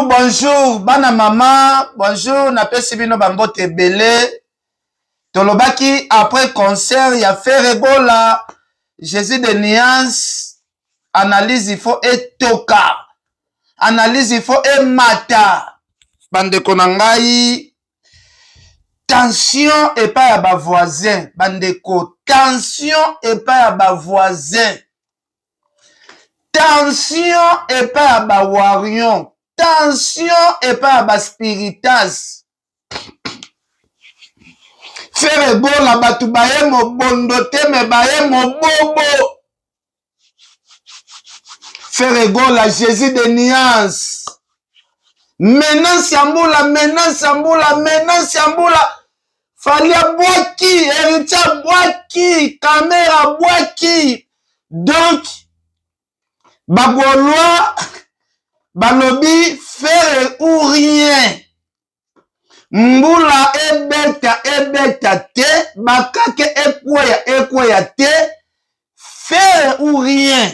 Bonjour, bonjour, bana mama, bonjour, napesi bino bambote ebele. Tolobaki après concert ya Ferre Gola, Jésus de nuance, analyse il faut etoka. Analyse il faut emata. Bandeko na ngai, tension epai ya ba voisin, bandeko, tension epai ya ba voisin. Tension epai ya ba warrion, tension epai ya ba spiritas. Ferre Gola bato baye mobondo te me baye mobobo. Ferre Gola Jésus de nuance. Menace ya mbula, menace ya mbula, menace ya mbula. Fally abwaki, Heritier abwaki, Kamera abwaki. Donc ba Gaulois balobi faire ou rien. Mbula ebeta ebeta te, bakake ekweya ekweya te, faire ou rien.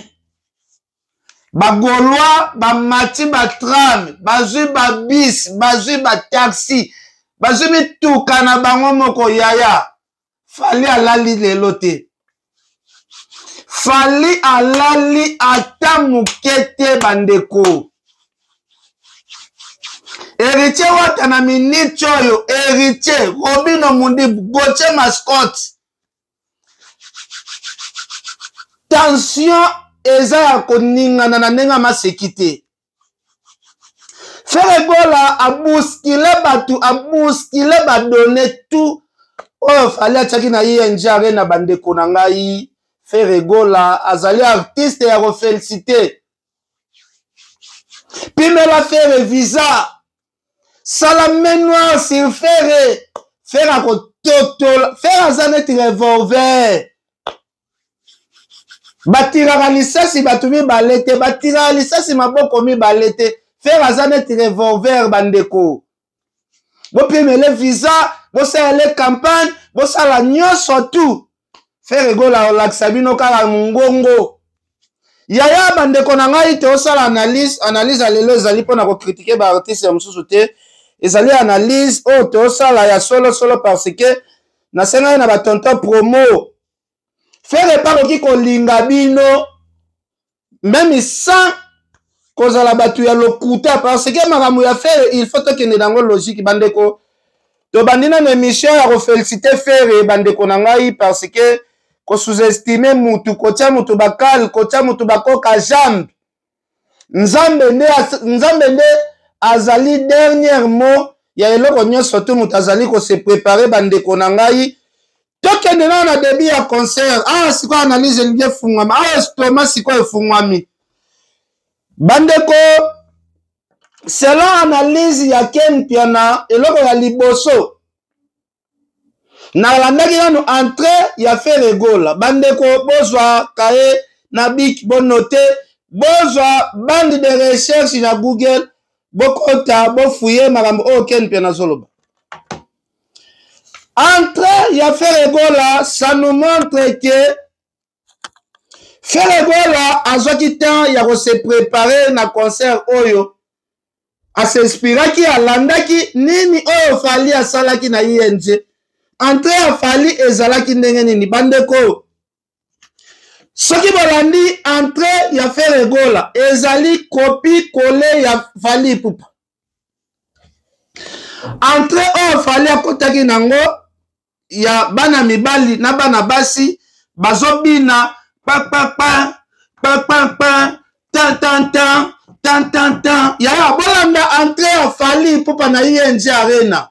Ba Gaulois bamati ba tram, bazwi ba bus, bazwi ba taxi, bazwi mituka na bango moko yaya. Fally alali lelo te. Fally alali ata moke te bandeko. Héritier Wata na minute oyo, Héritier, Robino Mundibu, Gauthier Mascotte. Tension eza ya koningana na ndenge ya maseki te. Ferre Gola abouscule bato, abouscule ba données tout oyo Fally atiaki na ING Arena. Bandeko na ngai, Ferre Gola azali artiste ya kofelicite. Pimela Ferre visa, sala main noire sur Ferre. Ferre akototola. Ferre aza neti revolver. Batiraka lisasi bato mibale te, batiraka lisasi maboko mibale te. Ferre aza neti revolver bandeko. Bopimele visa, bosalele campagne, bosala nyonso tout. Ferre Gola olakisa bino kaka mongongo. Yaya bandeko na ngai, tosala analyse. Analyse ya lelo ezali mpona kokritike ba artiste ya mosusu te. Ezali analyse oyo tosala ya solo solo parce que nasengaki na ba tonton promo. Ferre pa koki kolinga bino même sans kozala bato ya lokuta parce que makambo ya Ferre il faut tokende nango logique bandeko. Tobandi nano émission ya kofelicite Ferre bandeko na ngai parce que kosous-estime mutu, kotia mutu bakale, kotia mutu bakoka jambe. Nzambe nde, Nzambe nde azali dernier mot ya eloko nyonso tu moto azali kose prepare bandeko na ngai. Tokende nano na début ya concert. Awa sikoyo analyse elingi efungwama, awa estomac sikoyo efungwami bandeko. Selon analyse ya Ken Mpiana, eloko ya liboso nalandaki nano entrée ya Ferre Gola. Bandeko, bozwa kaye na bic, bonote, bozwa bande de recherche na Google, bokota bofuye makambo oyo Ken Mpiana azoloba. Entrée ya Ferre Gola, ça nous montre que Ferre Gola azwaki temps ya kose préparer na concert oyo. Asinspiraki, alandaki nini oyo Fally asalaki na ING. Entrée ya Fally ezalaki ndenge nini bandeko? Soki bolandi entrée ya Ferre Gola ezali copie coller ya Fally Ipupa. Entrée oyo Fally akotaki nango ya bana mibali na bana basi bazobina pa pa pa pa pa pa tan tan tan tan tan tan. Yaya, bolanda entrée ya Fally Ipupa na ING Arena.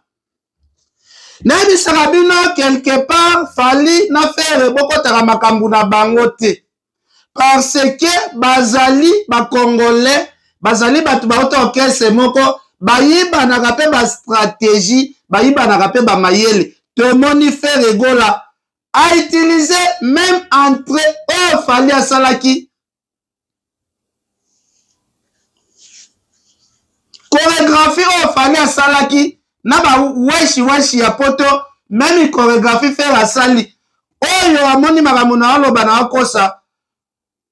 Nayebisaka bino quelque part Fally na Ferre bokotaka makambo na bango te parce que bazali ba Congolais, bazali bato bauta orchestre moko, bayibanaka pe ba stratégie, bayibanaka pe ba mayele. Tomoni Ferre Gola a utilisé même entrée oyo Fally asalaki, chorégraphie oyo Fally asalaki na ba weshi weshi ya poto, même chorégraphie Ferre asali. Oyo amoni makambo na aloba na akosa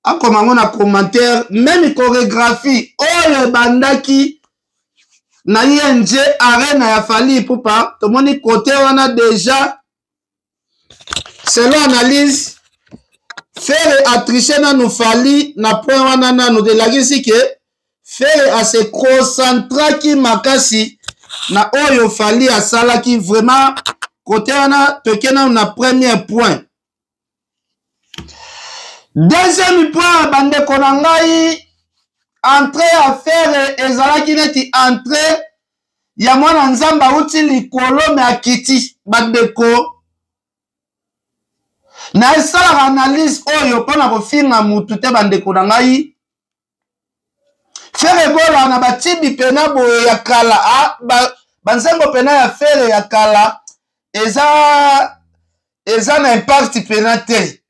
akoma ngo na commentaire. Même chorégraphie oyo ebandaki na ING Arena ya Fally Ipupa, tomoni kote wana deja selon analyse Ferre a triché nanu Fally na point wana nanu elakisi ke Ferre a se concentraki makasi na oyo Fally asalaki vraiment kote wana toke nanu na premier point. Deuxième point, bandeko na ngai, entrée ya Ferre ezalaki neti entrée ya mwana Nzambe auti likolo me akiti. Bandeko, na esalaka analyse oyo mpo na kofinga mutu te, bandeko na ngai. Ferre Gola na batibi pena boye ya kala, ah, banzembo pena ya Ferre ya kala eza na impact pena te.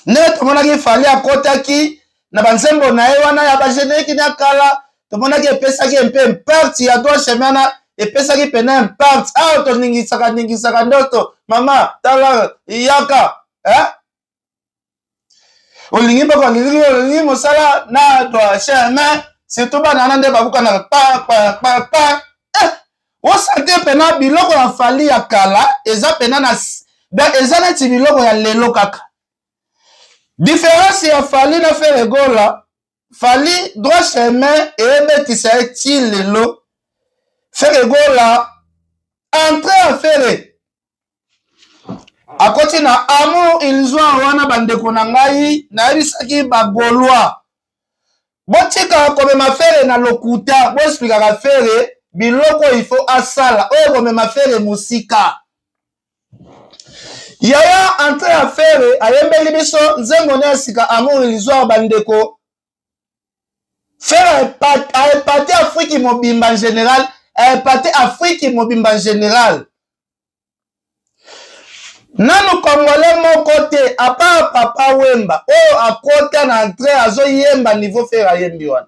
Ndenge tomonaki Fally akotaki na banzembo na ye wana ya bagenerique na kala, tomonaki epesaki mpe impact ya droit chemin wana epesaki pena impact. Awa toningisaka ningisaka ndoto mama tala yaka eh? Olingi mboka, olingi olingi mosala na droit chemin, surtout bana wana nde babukanaka pa pa pa pa eh! Osante pena biloko ya Fally ya kala eza pena na donc eza neti biloko ya lelo kaka. Différence ya Fally na Ferre Gola, Fally droit chemin eyebetisa ye ti lelo. Ferre Gola entrée ya Ferre akoti na amour illusoire wana, bandeko na ngai, nayebisaki bagaulois botika komema Ferre na lokuta, boexplikaka Ferre biloko il faut asala oyo komema Ferre mosika. Yaya entrée ya Ferre ayembeli biso nzembo na ya sika amour illusoire, bandeko. Ferre aepate Afrique mobimba en général, aepate Afrique mobimba en général. Nanu congolais moko te apart Papa Wemba oyo akota na entrée azoyemba niveau Ferre ayembi wana.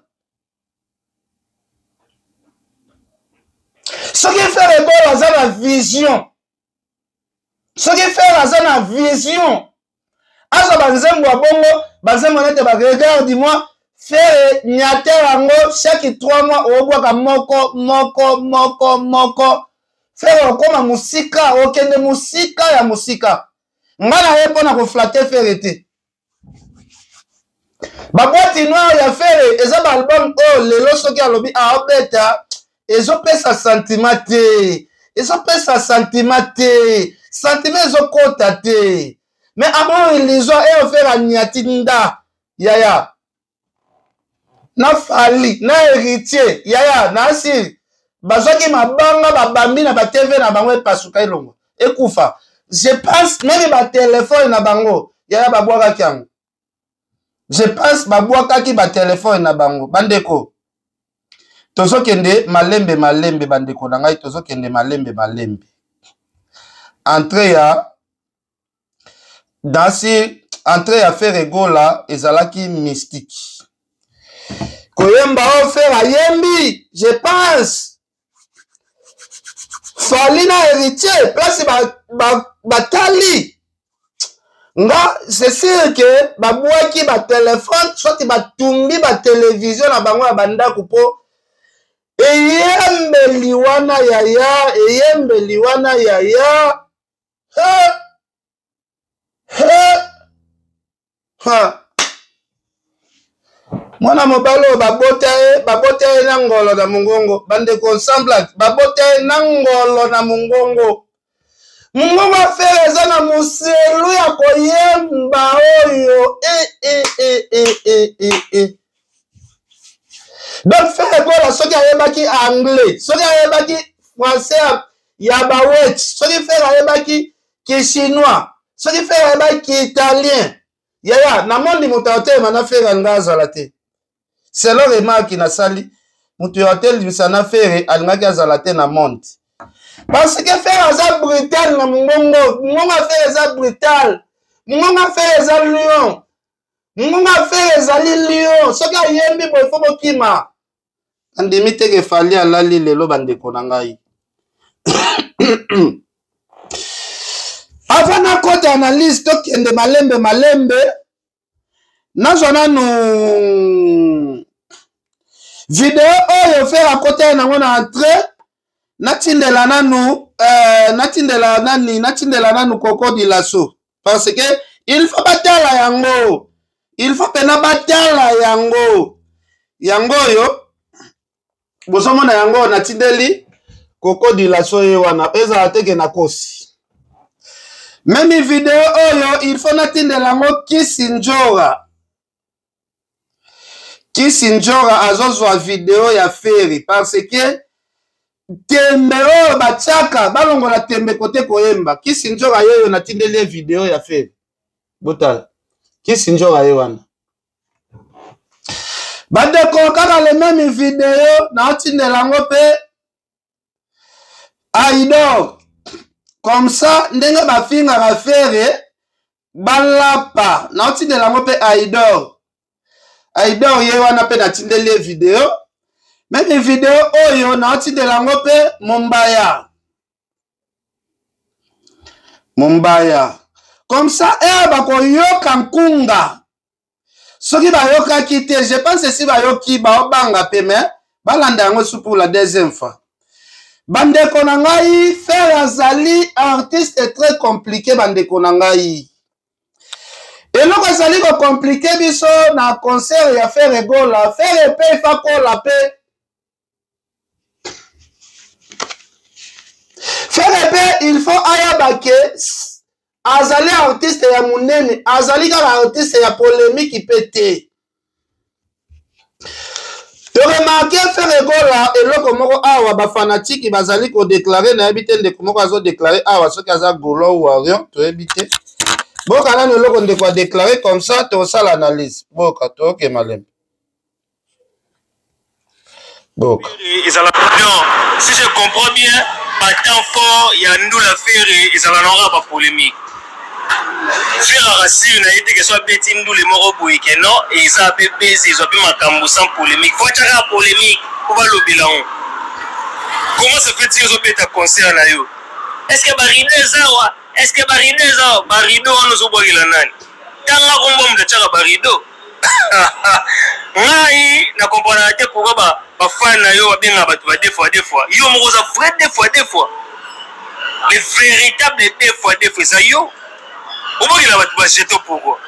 Soki Ferre Gola aza na vision, soki Ferre aza na vision azwa banzembo ya bongo, banzembo nete ba regarde moi Ferre nyata yango chaque 3 mois obwaka moko moko moko moko. Ferre okoma mosika, okende mosika ya mosika. Nga na ye mpo na koflate Ferre te. Baboite noire ya Ferre eza ba album oyo lelo soki alobi aobeta ezopesa sentiment te, ezopesa sentiment te, sentiment ezokota te. Mais amour illusoire eyo Ferre anyati nda yaya na Fally na Héritier yaya na asiri bazwaki mabanga babambi na ba TV na bango epasuka elongwa ekufa. Je pense meme ba telefone na bango yaya babwakaki yango. Je pense babwakaki ba telefone na bango. Bandeko, tozokende malembe malembe, bandeko na ngai, tozokende malembe malembe. Entrée ya dansi, entrée ya Ferre Gola ezalaki mystique. Koyemba oyo Ferre ayembi, je pense Fally na Héritier place batali nga, c'est sûr que babwaki ba telefone soit batumbi ba télévision na bango ya bandako po eyembeli wana yaya, eyembeli wana yaya. He he ha, mwana mobali oyo babota ye na ngolo na mongongo, bandeko ensemble babota ye na ngolo na mongongo. Mongongo ya Ferre eza na moselu ya koyemba oyo e, e, e, e, e, e, e. Donc Ferre Gola soki ayebaki anglais, soki ayebaki français ya bawet, soki Ferre ayebaki kichinois, soki Ferre ayebaki kiitalien, yaya na mondi moto atelema na Ferre alinga azala te. Selon remarque nasali, moto ya atelemisa na Ferre alingaki azala te na monde, parce que Ferre aza brutal na mongongo. Mongongo ya Ferre eza brutal, mongongo ya Ferre eza lion, mongongo ya Ferre ezali lion. Soki ayembi boye fo bokima. Nandimi te ke Fally alali lelo, bandeko na ngai. Avant nakota analyse, tokende malembe malembe. Nazwa nanu Video oyo Ferre akotaki nango na entrée, natindela nanu natindela nani, natindela nanu Koko Dilaso, parce que il faut batala yango, il faut pena batala yango. Yango oyo bozomona yango, natindeli Koko Dilaso ye wana, ezala te ke nakosi. Meme video oyo il faut natindela yango Kisi Njora. Kisi Njora azozwa video ya Ferre parce que tembe oyo batiaka balongola tembe kote koyemba. Kisi Njora yeyo natindeli ye video ya Ferre, botala Kisi Njora ye wana. Bandeko, kaka le même video naotindela yango mpe Aidor, comme ça ndenge bafingaka Ferre balapa, naotindela yango mpe Aidor. Aidor ye wana mpe natindeli ye video. Meme video oyo naotindela yango mpe Mombaya. Mombaya, comme ça ere bakoyoka nkunga. Soki bayokaki te, je pense esi bayoki, baobanga mpe, mais balanda yango su pour la deuxième fois. Bandeko na ngai, Ferre azali artiste très compliqué. Bandeko na ngai, eloko ezali kocompliquer biso na concert ya Ferre Gola, Ferre mpe ifa kola mpe, Ferre mpe il faut ayaba ke azali artiste ya monene, azali kaka artiste ya polémique mpe te. Toremarquer Ferre Gola eloko moko awa, bafanatiki bazali kodéclarer, nayebi te ndeko moko azodéclarer awa soki aza Gaulois ou Warrior, toyebi te. Boka nano eloko ndeko adéclarer, comme ça tosala analyse. Boka, toyoke malembe. Boka. Ezala non, si je comprends bien, ba temps fort ya ndula Ferre ezala nanga ba polémique. Ferre arasure na ye te ke so abeti ndule moko boye ke non, eza mpe base, ezwa mpe makambo sans polémique. Faut atiaka polémique po balobela ngo. Comment ça fait ti ozobeta concert na yo? Est-ce que barideau eza awa? Est-ce que barideau eza awa? Barideau wana ozobwakela nani? Tanga kombo moto atiaka barideau. Ngai na comprendre te pourquoi ba ba fan na yo babengaka bato ba deux fois deux fois. Yo moko oza vrai deux fois deux fois, le véritable deux fois deux fois eza yo. Obokela bato ba jeton pourquoi?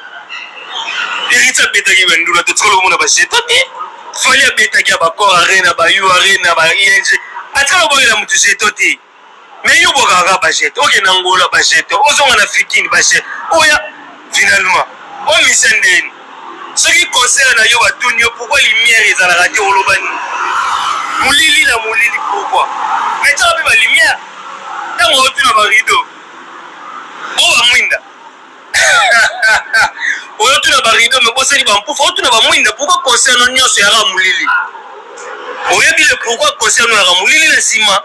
Héritier abetaki bandula, totikala komona ba jeton te. Fally abetaki ya bacor arena, ba u arena, ba ing, atikala kobokela motu jeton te. Mais yo bwakaka kaka bajeton, okende Angola bajeton, ozonga na Fikini bajeton, oya finalement omisa ndeni. Soki concert na yo batuni yo pourquoi lumière ezalaka te, oloba nini? Molili na molili pourquoi? Mais tiaka mpe balumière ntango otuna barideau o bamwinda, oyo tuna barideau, me bosali bampufa, otuna bamwinda pourquoi concert no nyonso yaka molili. Oyebi le pourquoi concert no yaka molili na nsima?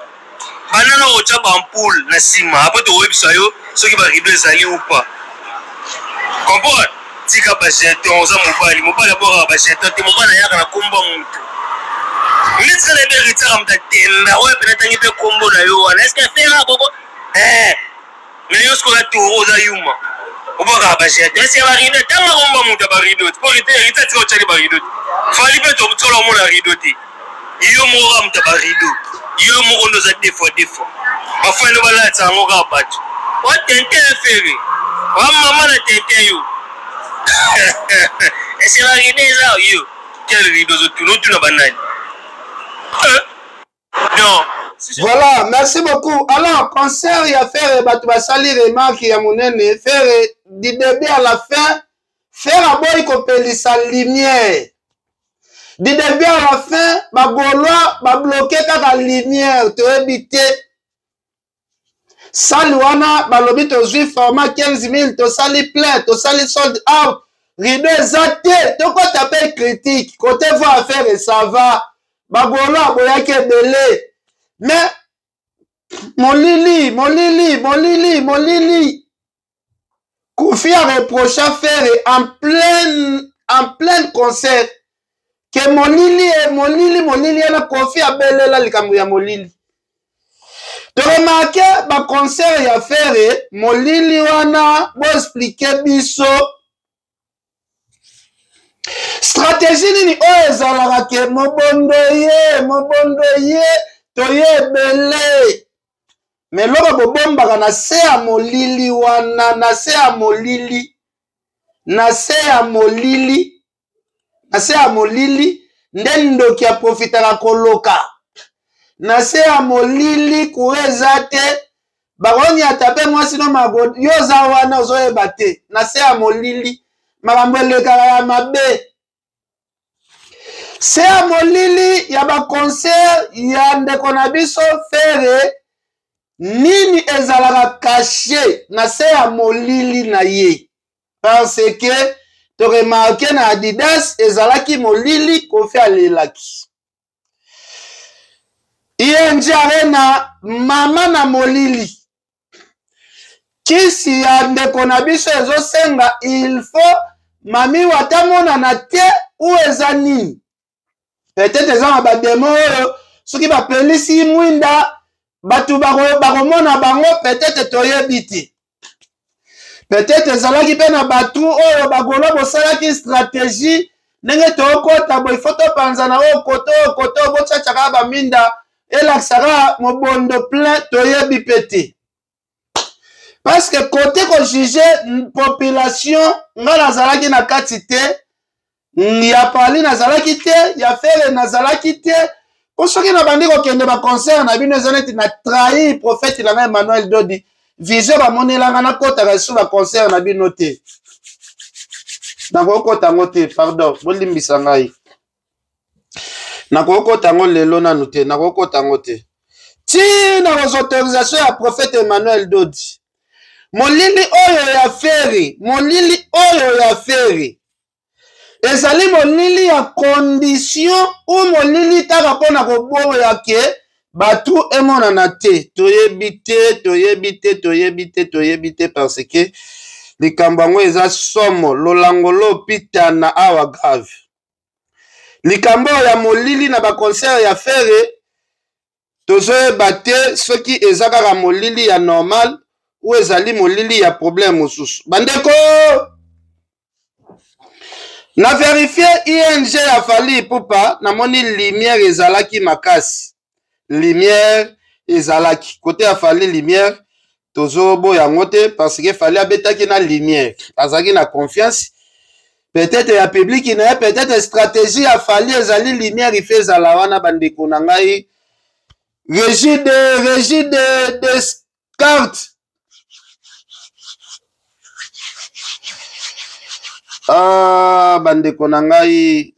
Banda na otya baampoule na nsima, apres tokoyebisa yo soki barideau ezali ou pas. Comprendre? Tika bajeton, oza mobali. Mobali abwakaka bajeton te, mobali ayaka na kombo ya mutu. Neti kaka ebe ritaka moto atemba oyo pene atangi mpe kombo na yo wana, eske afera koko mais yo sikoyo oza toro, oza yuma, obwakaka bajeton. Eske barideau, tanga kombo ya moto ya barideau te, po Rita tika otyali barideau te. Fally mpe tokola omona rideau te. Yo moko kaka moto ya barideau, yo moko nde oza deux fois deux fois. Bafani balatisa yango kaka bato wa tintin. Ferre wa mama na tintin yo, ese barideau eza yo? Quel rideau ozotuna? Otuna banani? Non. Voilà, merci beaucoup. Alors, concert ya Ferre, bato basali remarque ya monene. Ferre, du début à la fin, Ferre aboyi kopelisa lumière. Du début à la fin, bagaulois babloquer kaka lumière, toyebi te. Sali wana balobi tozwi format 15 000, tosali plein, tosali sold out, rideau eza te, tokɔta mpe critique côté voix affaire, ça va. Bagaulois aboyaki ebele, mais molili, molili, molili, molili. Kofi a reproché Ferre en plein concert ke molili e molili, molili wana. Kofi abelela likambo ya molili. Toremarquer baconcert ya Ferre, molili wana. Boexpliquer biso. Stratégie nini oyo ezalaka ke mobondo ye, mobondo ye, toye ebele. Me eloko bobombaka na se ya molili wana, na se ya molili, na se ya molili, na se ya molili nde ndoki aprofitaka koloka. Na se ya molili courant eza te, bakonyata mpe mwasi no mago, yo oza wana ozoyeba te. Na se ya molili makambo elekaka ya mabe. Se ya molili ya baconcert ya ndeko na biso Ferre, nini ezalaka cache na se ya molili na ye? Parce que toremarke na Adidas ezalaki molili, Koffi alelaki. ING Arena mama na molili. Kisi ya ndeko na biso ezosenga il faut mami wata monana te ou eza nini? Peut-être eza na bademo oyo soki bapelisi mwinda bato bakomona bango, peut-être toyebi te. Peut-être ezalaki mpe na bato oyo bagolo bosalaki stratégie ndenge tokota boye, fo topanzana oyo koto oyo koto, botiatiaka baminda elakisaka mobondo plein, toyebi mpe te. Parce que kote kojuge population, nga nazalaki na kati te, ya Pali nazalaki te, ya Ferre nazalaki te. Po soki nabandi kokende baconcert na bino, eza neti na trahir prophète na ngai Emmanuel Dodi. Vision bamonelanga, nakotaka lisusu baconcert na bino te, nakokota yango te, pardon, bolimbisa ngai, nakokota yango lelo nanu te, nakokota yango te ti na kozwa autorisation ya prophète Emmanuel Dodi. Molili oyo ya Ferre, molili oyo ya Ferre ezali molili ya condition ou molili kaka mpona koboya ke bato emonana te? Toyebi te, toyebi te, toyebi te, toyebi te, parce que likambo yango eza somo. Lolango lopitana awa grave. Likambo oyo ya molili na baconcert ya Ferre, tozoyeba te soki eza kaka molili ya normal ou ezali molili ya problème mosusu. Bandeko, na verifie ING ya Fally Ipupa, namoni lumière ezalaki makasi, lumière ezalaki kote ya Fally, lumière tozoboya yango te, parce que Fally abetaki na lumière, azalaki na confiance peut-être ya public na ye, peut-être stratégie ya Fally ezali lumière ife ezala wana. Bandeko na ngai, régie de carte. Ah, bandeko na ngai,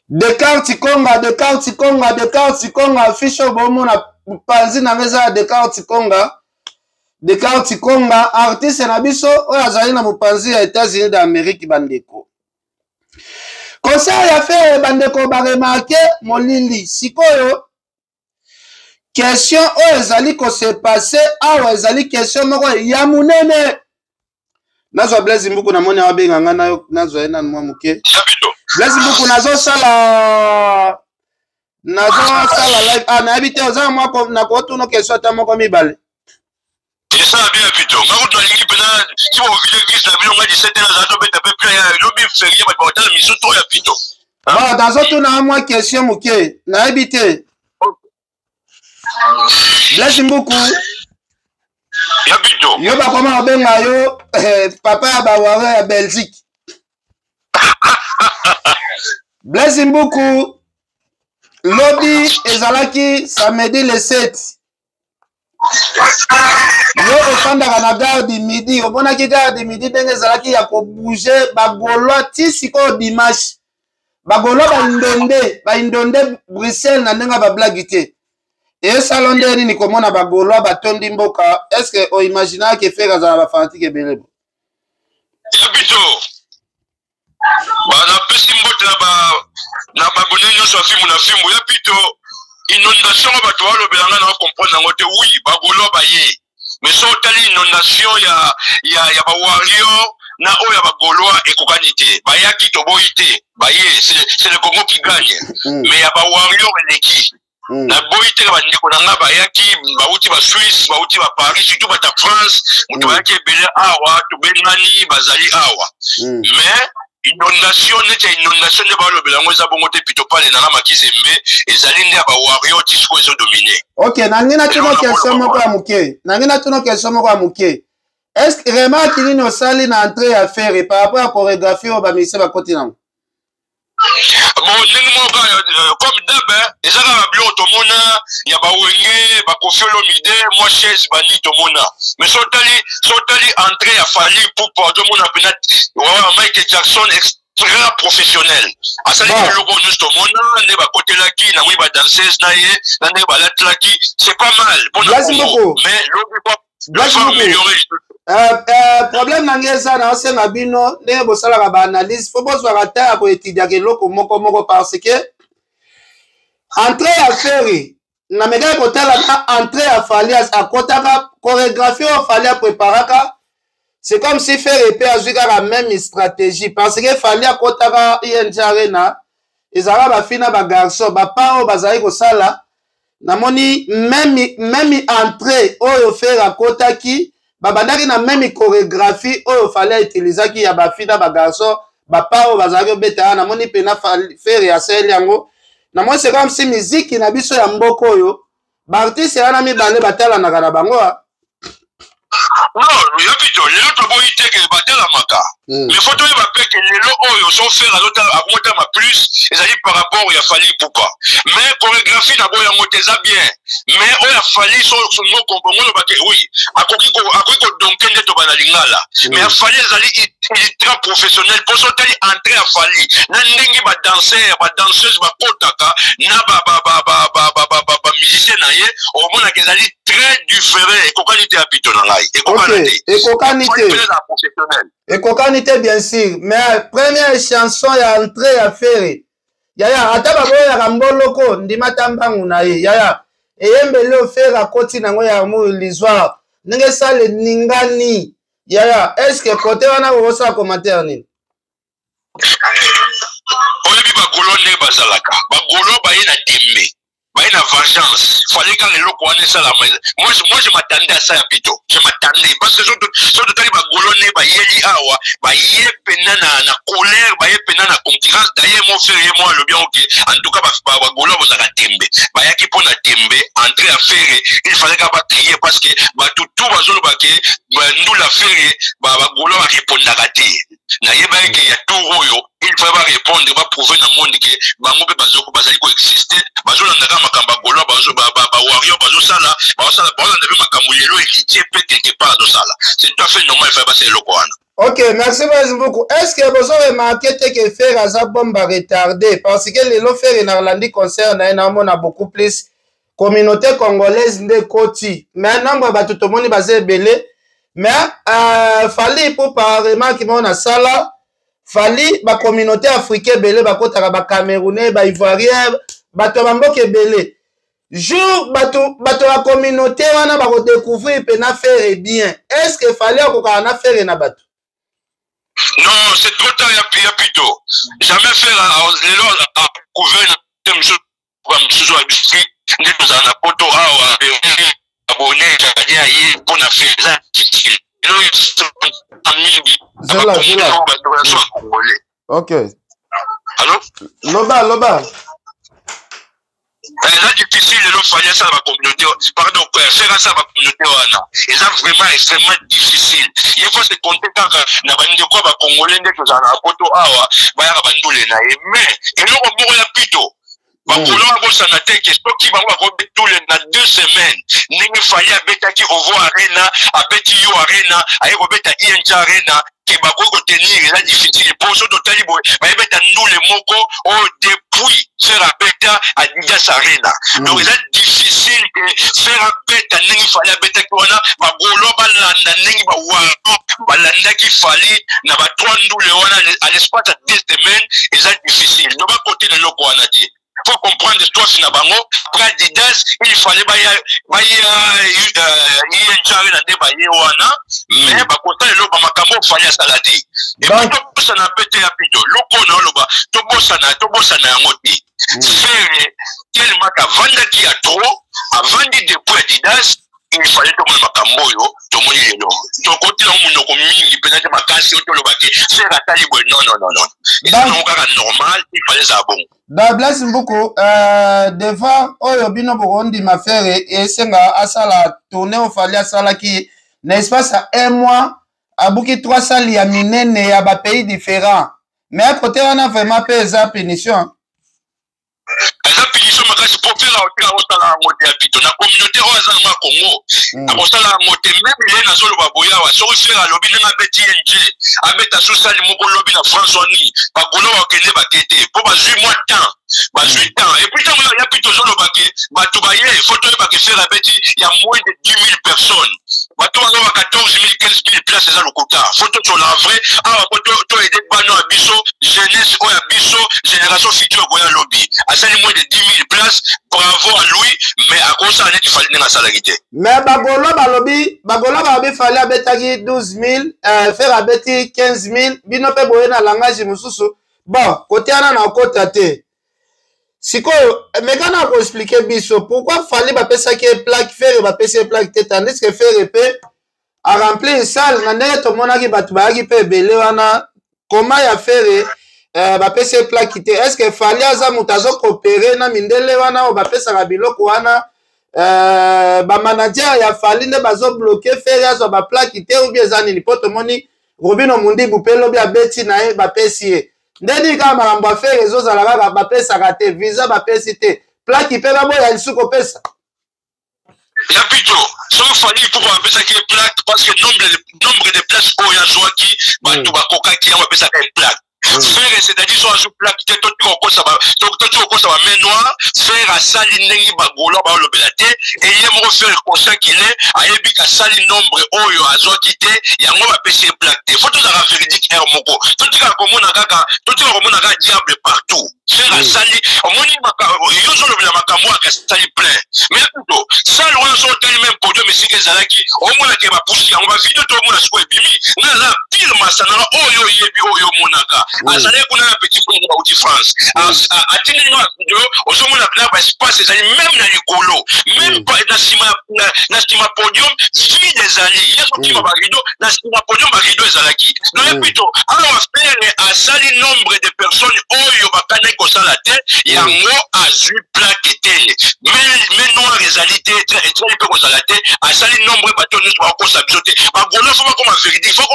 Descartes Konga, Descartes Konga, Descartes Konga, affiche oyo bomona panzi na ngai eza ya Descartes Konga. Descartes Konga, artiste na biso oyo azali na mopanzi ya États-Unis d'Amérique. Bandeko, concert ya Ferre, bandeko baremarke molili. Sikoyo question oyo ezali kose passer awa ezali question moko ya monene. Nazwa Blaise Mbuku, namoni abenga ngai, nazwa ye nanu mwa moke. Blaise Mbuku, nazosala live. Ah, nayebi te, oza mwa nakotuna question ata moko mibale. Esala bien pito. Nga kutu nalingi mpenza ti bovide église na bino, nga 17 nazala tobeta mpe plein ya lobi ferie, bato bakotala miso to ya pito. Bon, nazotuna mwa question moke, nayebi te. Blaise Mbuku ya pito, yo bakoma kobenga yo papa ya baware ya Belgique. Blaise Mbuku, lobi ezalaki samedi le 7, yo ofandaka na gare du Midi, omonaki gare du Midi ndenge ezalaki ya kobouge, bagaulois ti sikoyo dimanche, bagaulois baindonde, baindonde Bruxelles na ndenge ya bablagi te. Esalo nde nini komona bagaulois batondi mboka? Est ce que oimaginaka Ferre azala bafanatike ebele bo? Ya pito, napesi mbote na babone nyonso ya fimbu na fimbu. Ya pito, inondation oyo bato balobela, ngai na comprendre yango te. Oui, bagaulois baye, mais so otali inondation ya bawarrior na oyo ya bagaulois ekokani te. Bayaki, toboyi te, baye, c'est le Congo qui gagne, mais ya bawarrior eleki. Naboyi te, bandeko na nga bayaki, bauti basuisse, bauti baparis, surtout bata France, moto bayaki ebele awa, tobengani, bazali awa, mais Inondation neti ya inondation nde balobela yango, eza bongo te. Pitopale nanga Makizembe ezali nde ya bawario ti sikoyo ezodomine. Ok, nangi natuna question moko ya moke, nangi natuna question moko ya moke. Est ce que remarque nini osali na entrée ya Ferre par rapport ya chorégraphie oyo bamusicien bakoti nango? Bon, ndenge moko comme d'hab, eza kaka biloko tomona ya bawenge, bakofi Olomide, mwa chaise bani tomona. Mais so otali entrée ya Fally Ipupa, ozomona mpena Michael Jackson, extra professionnel. Asali biloko nyonso tomona nde bakotelaki, namoni badanseuse na ye na ndenge balatelaki, c'est pas mal mpona Congo, mais lobi Problème na ngai eza na osenga bino ndenge bosalaka baanalyse, fo bozwaka ta ya koétudiaka eloko moko moko, parce que entrée ya Ferre, namekaki kotala na entrée ya Fally, akotaka chorégraphie oyo Fally apreparaka, c'est comme si Ferre mpe azwi kaka même stratégie, parce que Fally akotaka ING Arena, ezalaka bafille na bagarçon, bapa oyo bazali kosala. Namoni même entrée oyo Ferre akotaki, babandaki na même chorégraphie oyo Fally autilisaki ya bafille na bagarçon, bapa oyo bazalaki kobeta wana. Namoni mpena Ferre asali yango. Namoni c'est comme si miziki na biso ya mboka oyo, baartiste wana mibale batalanaka na bango. Non, yo pito, lelo toboyi te ke batalamaka, mais faut toyeba mpe ke lelo oyo so Ferre akomotama plus ezali par rapport ya Fally Ipupa. Mais chorégraphie na boyo yango te, eza bien, mais oyo ya Fally so ngolobake oui, akoki kodonke nde toba na lingala, mais ya Fally ezali ultra professionnel, mpo so otali entrée ya Fally na ndenge badanser, badanseuse bakotaka na bamusicien na ye, omonaka ezali très différent, ekokani te ya pito na ngai, ekokana te. Ekokani te, ekokani te, bien sûr. Mais première chanson ya entrée ya Ferre, yaya, ata baboyaka mboloko, ndima ta mbangu na ye, yaya, eyembeli oyo Ferre akoti nango ya Amour illusoire, ndenge esala eningani, yaya, est ce que côté wana okosala commentaire nini? Oyebi bagolo nde bazalaka, bagolo baye na tembe, baye na vengeance. Fallait kaka eloko wana esalama. Moi, je m'attendais à ça ya pito, je m'attendais, parce que so totali bagolo nde bayeli awa, baye pena na colère, baye pena na concurrence. D'ailleurs mon frère, ye mo alobi yango ke en tout cas bagolo bozalaka tembe, bayaki mpo na tembe. Entrée ya Ferre, il fallait kaka bacrier, parce que bato tout bazoloba ke ndula Ferre, bagolo barépondaka te. Nayebaki ke ya tour oyo il faut barépondre, baprouve na monde ke bango mpe bazali koexiste. Bazolandaka makambo ya golo, bawario bazosala, bazosala, bazolanda mpe makambo lelo Héritier mpe quelque part azosala. C'est tout à fait normal, il faut basala eloko wana. Ok, merci beaucoup. Est ce que bozo remarqué te ke Ferre aza bombe retardé? Parce que lelo Ferre nalandi concert na ye, naomona beaucoup plus communauté congolaise nde ekoti, mais nombre ya bato tomoni baza ebele. Mais Fally Ipupa, remarque moko nasala, Fally, bacommunauté africain ebele bakotaka, bacamerounais, baivoirien, bato ya bamboka ebele. Jour bato ya communauté wana bakodécouvrir mpena Ferre bien, est ce que Fally akokaka na Ferre na bato? Non, c'est trop tard ya pito. Jamais Ferre lelo akouvert na mosusu, bamosusu ya biso nde tozala na poto awa, abone canadien aye mpona Ferre, eza difficile mingi. Zela, zela. Ok. Allo? Loba, loba. Eza difficile lelo Fally asala bacommunauté, pardon, Ferre asala bacommunauté wana, eza vraiment extrêmement difficile. Ye faut se compter kaka na bandeko ya bacongolais nde tozala na poto awa, bayaka bandule na ye. Mais eloko moko ya pito, bakolo babosana te ke soki bango bakobetule na 2 semaines, ndenge Fally abetaki Ovo Arena, abeti Yo Arena, aye kobeta ING Arena, ke bakoki kotenir, eza difficile. Mpo so totali boye, bayebeta ndule moko oyo depuis Ferre abeta Adidas Arena, donc eza difficile ke Ferre abeta ndenge Fally abetaki wana, bagolo balanda ndenge bawaro balandaki Fally na ba trois ndule wana à l'espace ya 2 semaines, eza difficile. Donc bakote na eloko wana te, faut comprendre soif na bango. Après Adidas, il fallait baya ING Arena nde baye wana, mais bakosala eloko bamakambo oFally asala te. Et puis tobosana mpe te ya pito, loko na oloba, tobosana, tobosana yango te. Ferre tellement avandaki ya trop, avandi depuis Adidas. Il fallait tomona makambo oyo tomoni lelo. Tokoti yango monoko mingi mpenza te makasi oyo toloba ke Ferre asali boye. Non, non, non, non, eza nango kaka normal, il fallait ezala bongo. Da Blaise Mbuku, devant oyo bino bokondima Ferre esenga asala tournée oyo Fally asalaki na espace ya un mois, abuki trois salles ya minene ya ba pays différents, mais côté wana vraiment mpe eza punition. Eza punition makasi mpo Ferre aotika akosala yango te ya pito na communauté oyo aza nango ya Congo. Akosala yango te. Même ye nazoloba boye awa, soki Ferre alobi ndenge abeti ye, abeta sosali moko lobi na France wani, bagolo bakende bake te mpo bazwi mwa temps, bazwi temps. Et puis ntango ya pito ozoloba ke bato baye, faut toyeba ke Ferre abeti ya moins de 10 000 personnes. Bato baza ba 14 000, 15 000 place, eza lokuta. Faut tosola vrai awa po toaider bano ya biso, jeunesse oyo ya biso, génération future koya lobi. Asali moins de 10 000 places, bravo à lui, mais akosala neti Fally ndenge asalaki te. Mais bagolo balobi, bagolo balobi Fally abetaki 12 000, Ferre abeti 15 000, bino mpe boye na langage mosusu. Bon, kote wana na okota te. Sikoyo meka na koexpliquer biso pourquoi Fally bapesaki ye plaque, Ferre bapesi ye plaque te, tandis que Ferre mpe aremplir salle na ndenge tomonaki bato bayaki mpe ebele wana. Koma ya Ferre bapesi ye plaque te, est ce que Fally aza moto azocoopérer na mindele wana oyo bapesaka biloko wana, bamanager ya Fally nde bazobloquer Ferre azwa baplaque te, ou bien eza nini? Mpo tomoni Robino Mundibu mpe lobi abeti na ye, bapesi ye. Nde nini kaka makambo ya Ferre ezozala kaka bapesaka te visa, bapesi te plaque mpe baboya lisusu kopesa? Ya pito, soki Fally Ipupa bapesaki ye plaque parce que nombre de places oyo azwaki, bato bakokaki yango, bapesaka ye plaque. Ferre, c'est-à-dire so azwi plaque te, totika kokosa ba main noire. Ferre asali ndenge bagaulois baolobela te. Eye moko Ferre, conscient qu'il est, ayebi kasali nombre oyo azwaki te, yango bapesi ye plaque te. Faut tozalaka véridique heure moko, totikaka komona kaka, totika komona kaka diable partout. Ferre asali, omoni yo ozolobela makambo oyo akasali plein, mais plutôt salle wana so otali même podium esika ezalaki, omonake bapusi yango. Bavideo toomona sikoyo ebimi, nga aza pire masanaka oyo oyebi, oyo omonaka. Azalaki kuna na petit frère bauti France, atindeli nga video, ozomona na baespace ezali même na likolo, même na nsima, na nsima podium vide ezali. Ye azokima barideau na nsima podium, barideau ezalaki. Donc ye plutôt awa Ferre asali nombre de personnes oyo bakandaki kosala te, yango azwi plaque te. Main noire ezali te, etali mpe kozala te. Asali nombre, bato nyonso bakokosa biso te. Bagaulois faut bakoma vérité, faut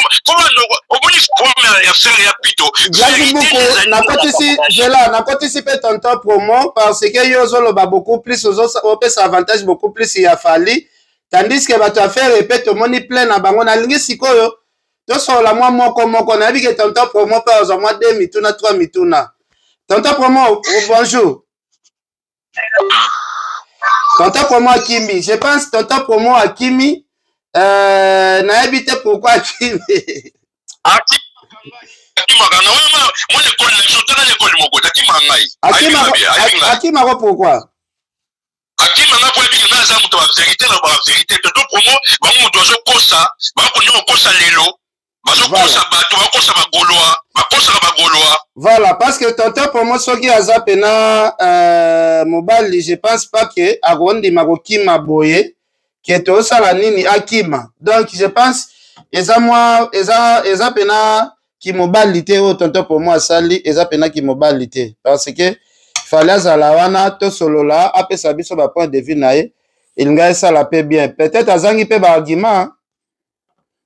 omoni problème ya Ferre ya pito. Blasi Buku, nakotisi zela, nakotisi mpe tonton Promo, parce que yo ozoloba beaucoup plus, opesa avantage beaucoup plus ya Fally, tandis que bato ya Ferre mpe tomoni plein na bango. Nalingi sikoyo tosolola mwa moko moko. Nayebi ke tonton Promo mpe azwa mwa deux mituna, trois mituna. Tonton Promo, bonjour. Tonton Promo akimi, je pense. Tonton Promo akimi, nayebi te pourquoi akimi. Akimaka na wana mwana ekole na biso, tala na ekole moko akima ngai. Akimako pourquoi? Akima nga po yebi nga aza moto ya vérité na ba vérité. Toto Promo, bango moto azokosa, bakondi kokosa lelo, bazokosa bato, bakosa bagaulois, bakosaka bagaulois. Voilà, parce que tonton Promo, soki aza pena mobali, je pense pas que akondima kokima boye ke tosala nini akima. Donc je pense eza mwa eza pena kimobali te oyo tonton Promo asali, eza pena kimobali te, parce que Fally azala wana, tosolola, apesa biso ba point de vue na ye, elingi esala mpe bien. Peut-être azangi mpe baargument.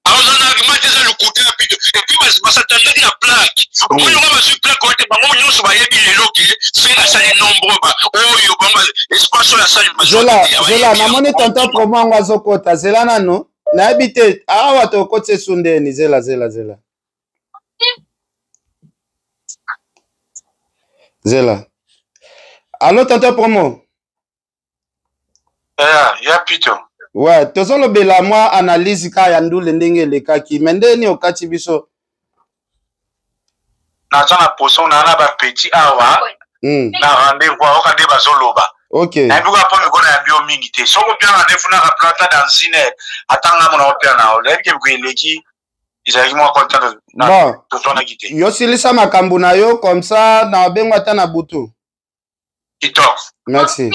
Aza na argument te, eza lokuta ya pito. Et puis basatandaki na plaque, omoni yango, bazwi plaque oyo te. Bango nyonso bayebi lelo ke Ferre asali nombre oyo bango espace oyo asali. Zela, zela, namoni tonton Promo yango azokota. Zela nanu, nayebi te awa tokoti esu ndeni. Zela, zela, zela, zela. Allo, tonton Promo. Ya pito. Ouais, tozolobela mwa analyse kaka ya ndule ndenge elekaki, me ndeni okati biso. Naza na poso na bapetits awa na rendez-vous, aoka nde bazoloba. Nayebi kaka mpo mikolo ya bio mingi te. Soki opia rendez-vous na rappeler ata dans une heure, ata nga mona opia na yo. Nayebi ke biko eleki ezalaki mwa content. Bon. Tozwanaki te. Yosilisa makambo na yo, comme ça na bengo ata na butu. Kitoko. Merci.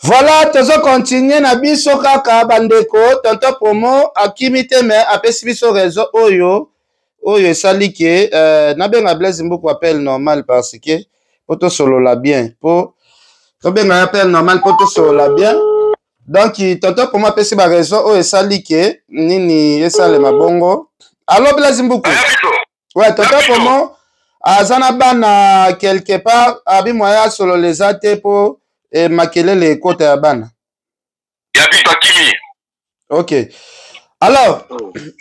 Voilà, tozo continuer na biso kaka bandeko. Tonton Promo akimi te, mais apesi biso raison oyo oyo esali ke nabenga Blaise Mbuku appel normal, parce que po tosolola bien, po tobenga appel normal po tosolola bien. Donc tonton Promo apesi ba raison oyo esali ke nini esalema bongo. Allo, Blaise Mbuku? Ouais, tonton Promo aza na bana quelque part, abi moyen asolola eza te mpo makelele ekota ya bana. Ya biso akimi. Ok, alors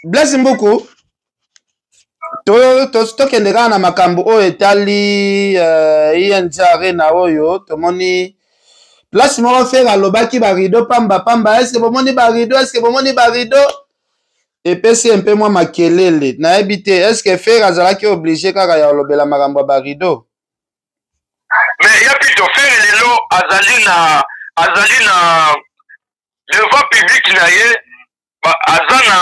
Blaise Mbuku, tokende kaka na makambo oyo etali ING Arena oyo tomoni place moko Ferre alobaki barideau pamba pamba. Est-ce bomoni barideau? Est-ce bomoni barideau? Epesi ye mpe mwa makelele. Nayebi te, est-ce Ferre azalaki obligé kaka ya kolobela makambo ya barideau? Mais ya pito, Ferre lelo azali na devant public na ye, aza na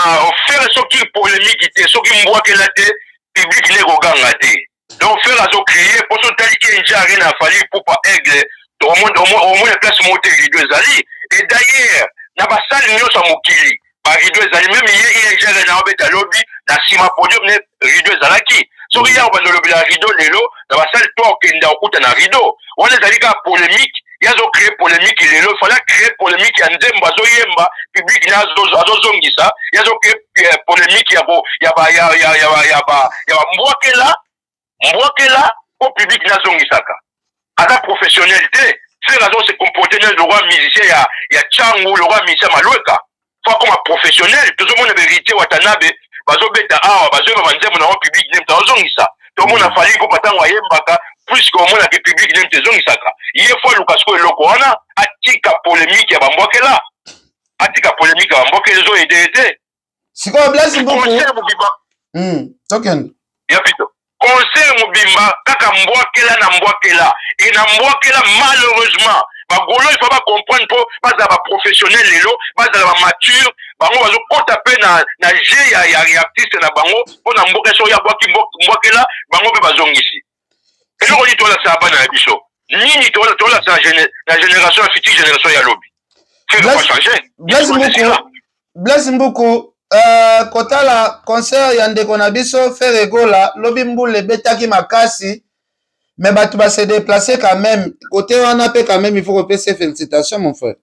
Ferre. Soki polémique te, soki mbwakela te, public ne ekoganga te. Donc Ferre azocréer mpo so otali ING Arena, Fally Ipupa, Aigle, omona place moko te rideau ezali. Et d'ailleurs, na basali nyonso ya mokili, barideau ezali. Même ye ING Arena obeta lobi, na nsima podium ne rideau ezalaki. Soki ya obanda olobela rideau lelo, na basali to okenda okuta na rideau wana, ezali kaka polémique. Ye azocréer polémique lelo. Fallait créer polémique ya nzembo azoyemba, public na azozongisa. Ye azocréer polémique ya bambwakela mbwakela po public nazongisaka. Aza professionnel te. Ferre azo se comporter neti lokwa musicien ya Tshangu, lokwa musicien Malweka. Faut akoma professionnel. Tozomona baHéritier Watanabe bazobeta awa, bazoyeba banzembo nango, public nde moto azozongisa. Tomona Fally mpo ntango ayembaka, puisque omonaka public nde moto ezongisaka. Ye faut aluka sikoyo eloko wana, atika polémique ya bambwakela, atika polémique ya bambwakela, ezoaider ye te. Sikoyo Blaise Mbuku, tokende. Ya pito, concert mobimba kaka mbwakela na mbwakela e na mbwakela. Malheureusement, bagolo, il faut bacomprendre mpo bazala baprofessionnel lelo, bazala bamature. Bango bazokɔta mpe na jeu ya artiste na bango mpo na mboka. Soki abwaki mbwakela, bango mpe bazongisi. Eloko nini tolasala bana na biso? Nini tolasala na génération ya future, génération ya lobi? Blaise Mbuku, Blaise Mbuku, kotala concert ya ndeko na biso Ferre Gola lobi, mbula ebetaki makasi, mais bato base déplacer quand même. Côté wana mpe quand même, il faut kopesa félicitation, mon frère.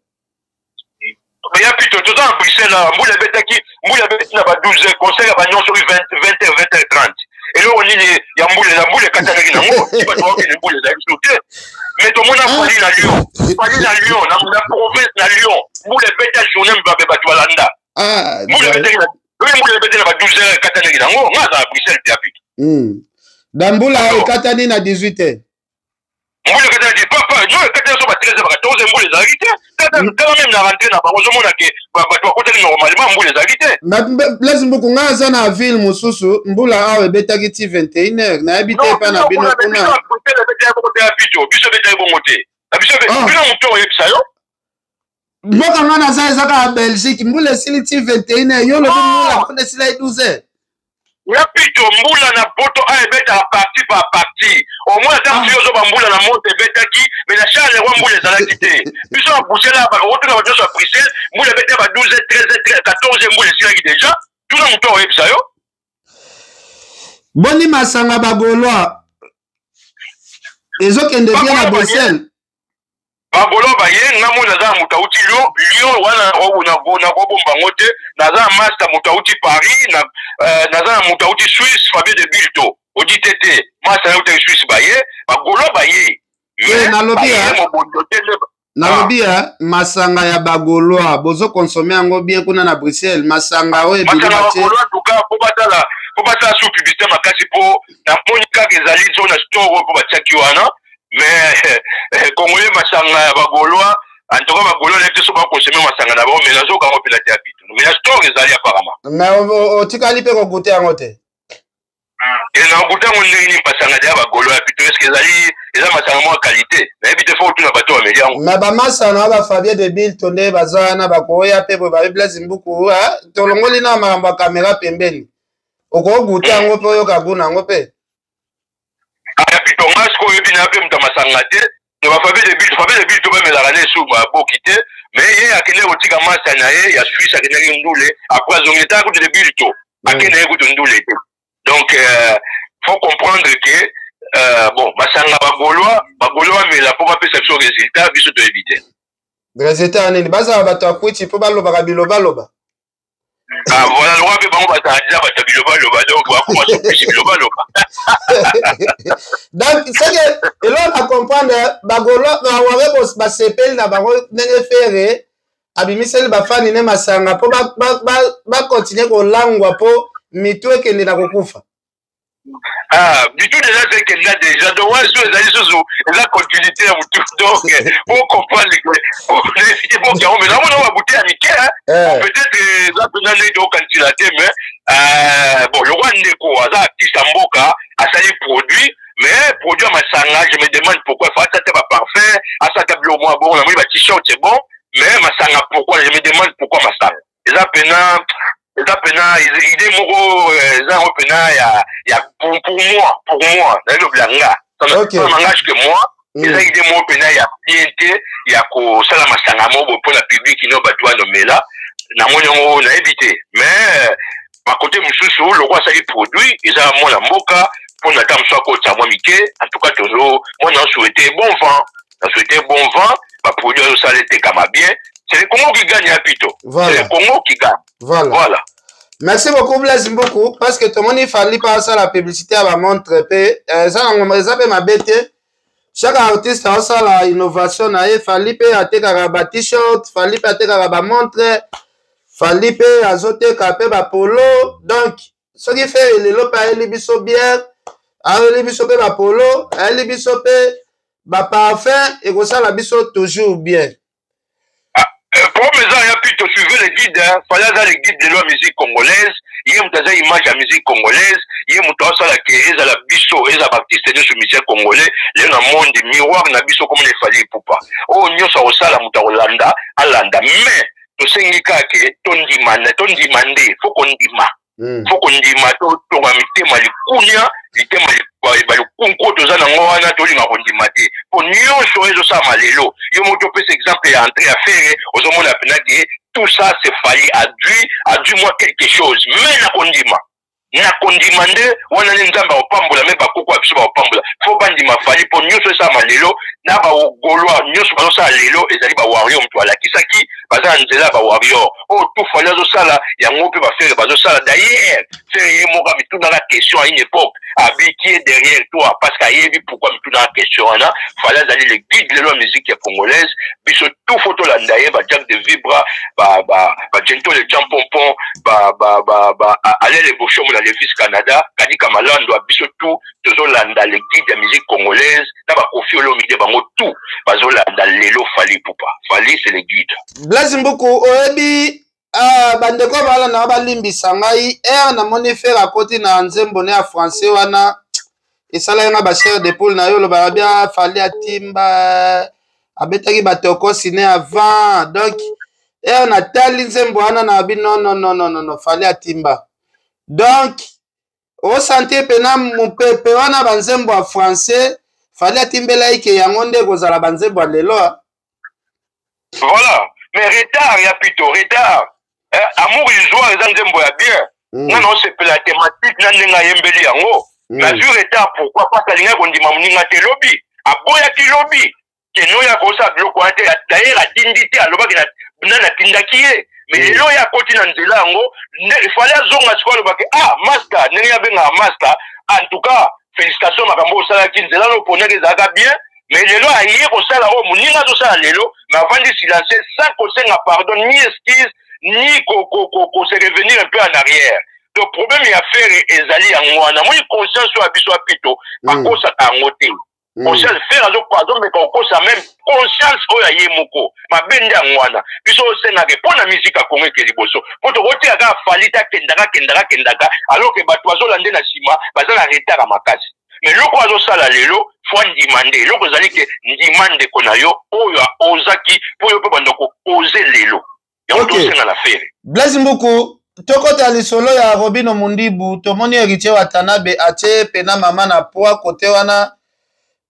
Ya pito, toza na Bruxelles awa, mbula ebetaki, mbula ebeti na ba 12 heures, concert ya banyonso soki 20 heures, 20 heures 30. Eloko nini ya mbula eza? Mbula ekatanaki nango, bato bakokende, mbula ezalaki su te. Mais tomona Fally na Lyon, Fally na Lyon, na province na Lyon, mbula ebeta journée mbabe, bato balanda. Mbula ebetaki, oyo mbula ebeti na ba 12 heures, ekatanaki nango. Nga aza na Bruxelles te, ya pito. Da mbula ekatani na 18 heures. Mbula ekatani papa no, ekatani so ba 13, ba 14, mbula ezalaki te. Tala même na rentrée na bango, ozomona ke bato bakotaki normalement, mbula ezalaki te. Blaise Mbuku, ngai aza na ville mosusu, mbula awa ebetaki ti 21 heures. Nayebi te epai na bino kuna. Pito, biso ebetaki bongo te. Na biso, bino moto oyebisa yo. Mboka nga naza eza kaka Belgique, mbula esili ti 21 heures. Yo lobi mbula kuna esilai 12 heures. Ya pito, mbula na poto a ebetaka partie par partie. Au moins ata mosu ozoba mbula na moto ebetaki, mais na Charleroi mbula ezalaki te. Biso na Bruxelles, otuna bato nyonso ya Bruxelles, mbula ebetaki ba 12, 13, 14, mbula esilaki déjà. Tuna moto oyebisa yo. Boni masanga bagaulois ezokende bien na Bruxelles? Bagolo baye, nga moi naza na moto auti Lyon. Lyon wana nakobomba yango te. Naza na master, moto auti Paris, naza na moto auti Suisse, Fabien de Bilto odi te te, master autaki Suisse. Baye, bagolo baye. Nalobi, nalobi ya masanga ya bagaulois, bozoconsommer yango bien kuna na Bruxelles? Masanga oyo ebili? Masanga bagaulois tuka po batala, po batala su publicité makasi, mpo namoni kaka ezali zo na store oyo mpo batiaki wana. Mais congolais, masanga ya bagaulois, en tout cas bagaulois nayebi te so bakonsommer masanga na bango, mais nazokango mpena te ya bitu, mais na store ezali apparemment. Mais otikali mpe kogoûter yango te? E nagoûter yango ndenge nini? Masanga ya bagaulois ya pito, est-ce ezali, eza masanga mwa qualité? Nayebi te, faut otuna bato bameli yango. Mais bamasanga na bafabien de Bilto nde baza wana, bakoya mpe boye, babi Blaise Mbuku, tolongoli na makambo ya kamera pembeni, okogoûter yango mpe oyoka goût na yango mpe. Ya pito, nga sikoyo oyebi na mpe moto ya masanga te. Bafabi de Bill, Fabi de Bill to bamelaka ne su baboki te, mais ye akende kotika masta na ye ya Suisse, akendaki ndule, après azongi ta kutu de Bill to akende ye kutu ndule te. Donc faut comprendre que bon, masanga bagaulois, bagaulois bamela mpo bapesa biso résultat, biso toyebi te. Résultat ya nini? Bazala bato ya kwiti mpo balobaka bilobaloba. Ah, voilà, lokola mpe bango bazala deja bato ya bilobaloba, donc bakoma sopesi bilobaloba. Donc seke eloko na comprendre, bagaulois baware basepeli na bango ndenge Ferre abimiseli bafani ne masanga mpo bakontinue kolangwa mpo mitu ekende na kokufa. Ah, mitu deja ekenda deja, donc wana so ezali susu eza continuité ya motu. Donc po comprendre que boki yango, mais namona babute ya mike, peut-être eza mpenza ndenge tokokanisela te, mais bon, lokwa ndeko aza artiste ya mboka, asali produit, mais produit ya masanga, je me demande pourquoi faut ata te baparfum, asata biloko mwa bongo. Namoni ba t-shirt, c'est bon, mais masanga pourquoi? Je me demande pourquoi masanga. Eza pena idée moko eza yango pena ya pour moi nalobela nga, ça n'engage que moi. Eza idée moko pena ya bien te ya kosala masanga moko boye mpona public no bato wana omela. Namoni yango, nayebi te, mais bakote mosusu lokwa asali produit, eza mwana mboka, mpona ata mosusu akotisa mwa mike. En tout cas, tozo mwana osouhaite bon vent, na souhaite bon vent, baproduit azosala etekama bien. C'est le Congo qui gagne ya pito. Voilà. C'est le Congo qui gagne. Voilà. Voilà. Merci beaucoup, Blaise Mbuku, parce que tomoni Fally pa asala publicité ya bamontre mpe eza nango, eza mpe mabe te. Chaque artiste aosala innovation na ye. Fally mpe atekaka ba t-shirt, Fally mpe atekaka bamontre, Fally mpe azoteka mpe bapolo. Donc soki Ferre lelo mpe ayeli biso bière, ayeli biso mpe bapolo, ayeli biso mpe baparfum, ekosala biso toujours bien. Problème eza ya plutôt suivez le guide, hein. Fally aza le guide de la musique congolaise. Ye moto aza image ya musique congolaise, ye moto asala ke ezala biso, eza baartiste nyonso musicien congolais lelo na monde, miroir na biso komona e Fally Ipupa. Oyo nyonso akosala, moto akolanda alanda, mais tosengi kaka ke tondima, tondima nde faut kondima. Faut kondima, totonga mitema likunia, mitema balikunku toza nango wana, tolinga kondima te mpo nyonso oyo ezosalama lelo. Yo moto opesa exemple ya entrée ya Ferre, ozomona mpena ke tout ça, c'est Fally a dû mwa quelque chose, mais na kondima, na kondima nde wana nde Nzambe akopambola, me bakoko ya biso bakopambola. Faut bandima Fally mpo nyonso esalama lelo na bagaulois nyonso bazosala lelo ezali bawarrior. Moto alakisaki baza na nzela ya bawarrior oyo tu Fally azosala yango mpe baFerre bazosala. D'ailleurs, Ferre ye moko amitunaka question à une époque, abi: "Qui est derrière toi?" Parce que ayebi pourquoi mitunaka question wana. Fally azali le guide lelo ya musique ya congolaise. Biso tout faut tolanda ye, ba Jack de Vibra, ba Gento le Champompon, ba Alele Boshomo na Levis Canada, Kadika Malando, biso tout tozolanda le guide ya musique congolaise na baKoffi Olomide, bango tout bazolanda lelo Fally Ipupa. Fally, c'est le guide. Blaise Mbuku, oyebi, bandeko balanda, balimbisa ngai, ere namoni Ferre akoti na nzembo ne ya français wana, esalaki nga bachair de poule na yo. Olobaka bia Fally atimba, abetaki batokosi ne avant. Donc ere natali nzembo wana na bi non, non, non, non, non, Fally atimba. Donc osentir mpena mopepe wana, banzembo ya français Fally atimbelaki ke yango nde ekozala banzembo ya lelo. Voilà, mais retard ya plutôt retard, eh, Amour illusoire eza nzembo ya bien. Nga na osepela thématique na ndenge ayembeli yango. Nazwi retard pourquoi? Parce alingaki kondima moninga te. Lobi aboyaki, lobi keno oyo akosala biloko wana te. D'ailleurs atindi te, alobaki nani atindaki ye, mais lelo oyo akoti na nzela yango nde ifale azonga sikoyo, alobaki: "Ah master," ndenge abengaka master, "en tout cas félicitation, makambo osalaki, nzela no oponaki ezalaka bien." Mais lelo aye kosala oyo moninga azosala lelo, mais avandi silencieux sans kosenga pardon ni excuse ni ko se revenir un peu en arrière. Donc problème ya Ferre ezali yango wana. Moi, conscience oyo ya biso ya pito, bakosaka yango te. Conscience, Ferre azomeka kokosa même conscience oyo aye moko mabe nde yango wana. Biso osengaka mpo na musique ya Kongo eke liboso, mpo tokotika kaka Fally te, akendaka, akendaka, akendaka, alors ke bato bazolande na nsima baza na retard ya makasi. Mais eloko azosala lelo, faut ndima nde eloko ezali ke ndima ndeko na yo oyo ozaki mpo yo mpe banda kooze lelo yango. Tosenga na Ferre. Blaise Mbuku, tokota lisolo ya Robino Mundibu. Tomoni Héritier Watanabe atie pena mama na poa kote wana.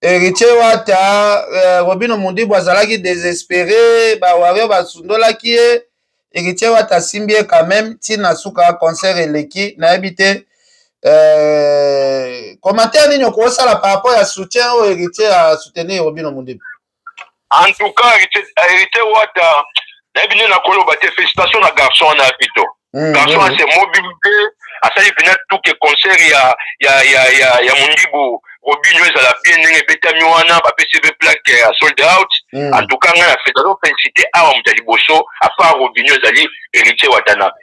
Héritier Wata, Robino Mundibu azalaki désespéré, ba Warrior basundolaki ye. Héritier Wata asimbi ye quand même ntina suka concert eleki, nayebi te commentaire nini okosala par rapport ya soutien oyo Héritier a soutenir Robino Mundibu. En tout cas, Héritier Wata, nayebi nde nakoloba te, félicitation na garçon wana plutôt. Garçon ase mobilisé, asali mpena tuke concert ya Mundibu Robino ezala bien ndenge ebetami wana, bapesi be plaque ya sold out. En tout cas, ngai na fédération félicité awa moto ya liboso à part Robino ezali Héritier Watanabe.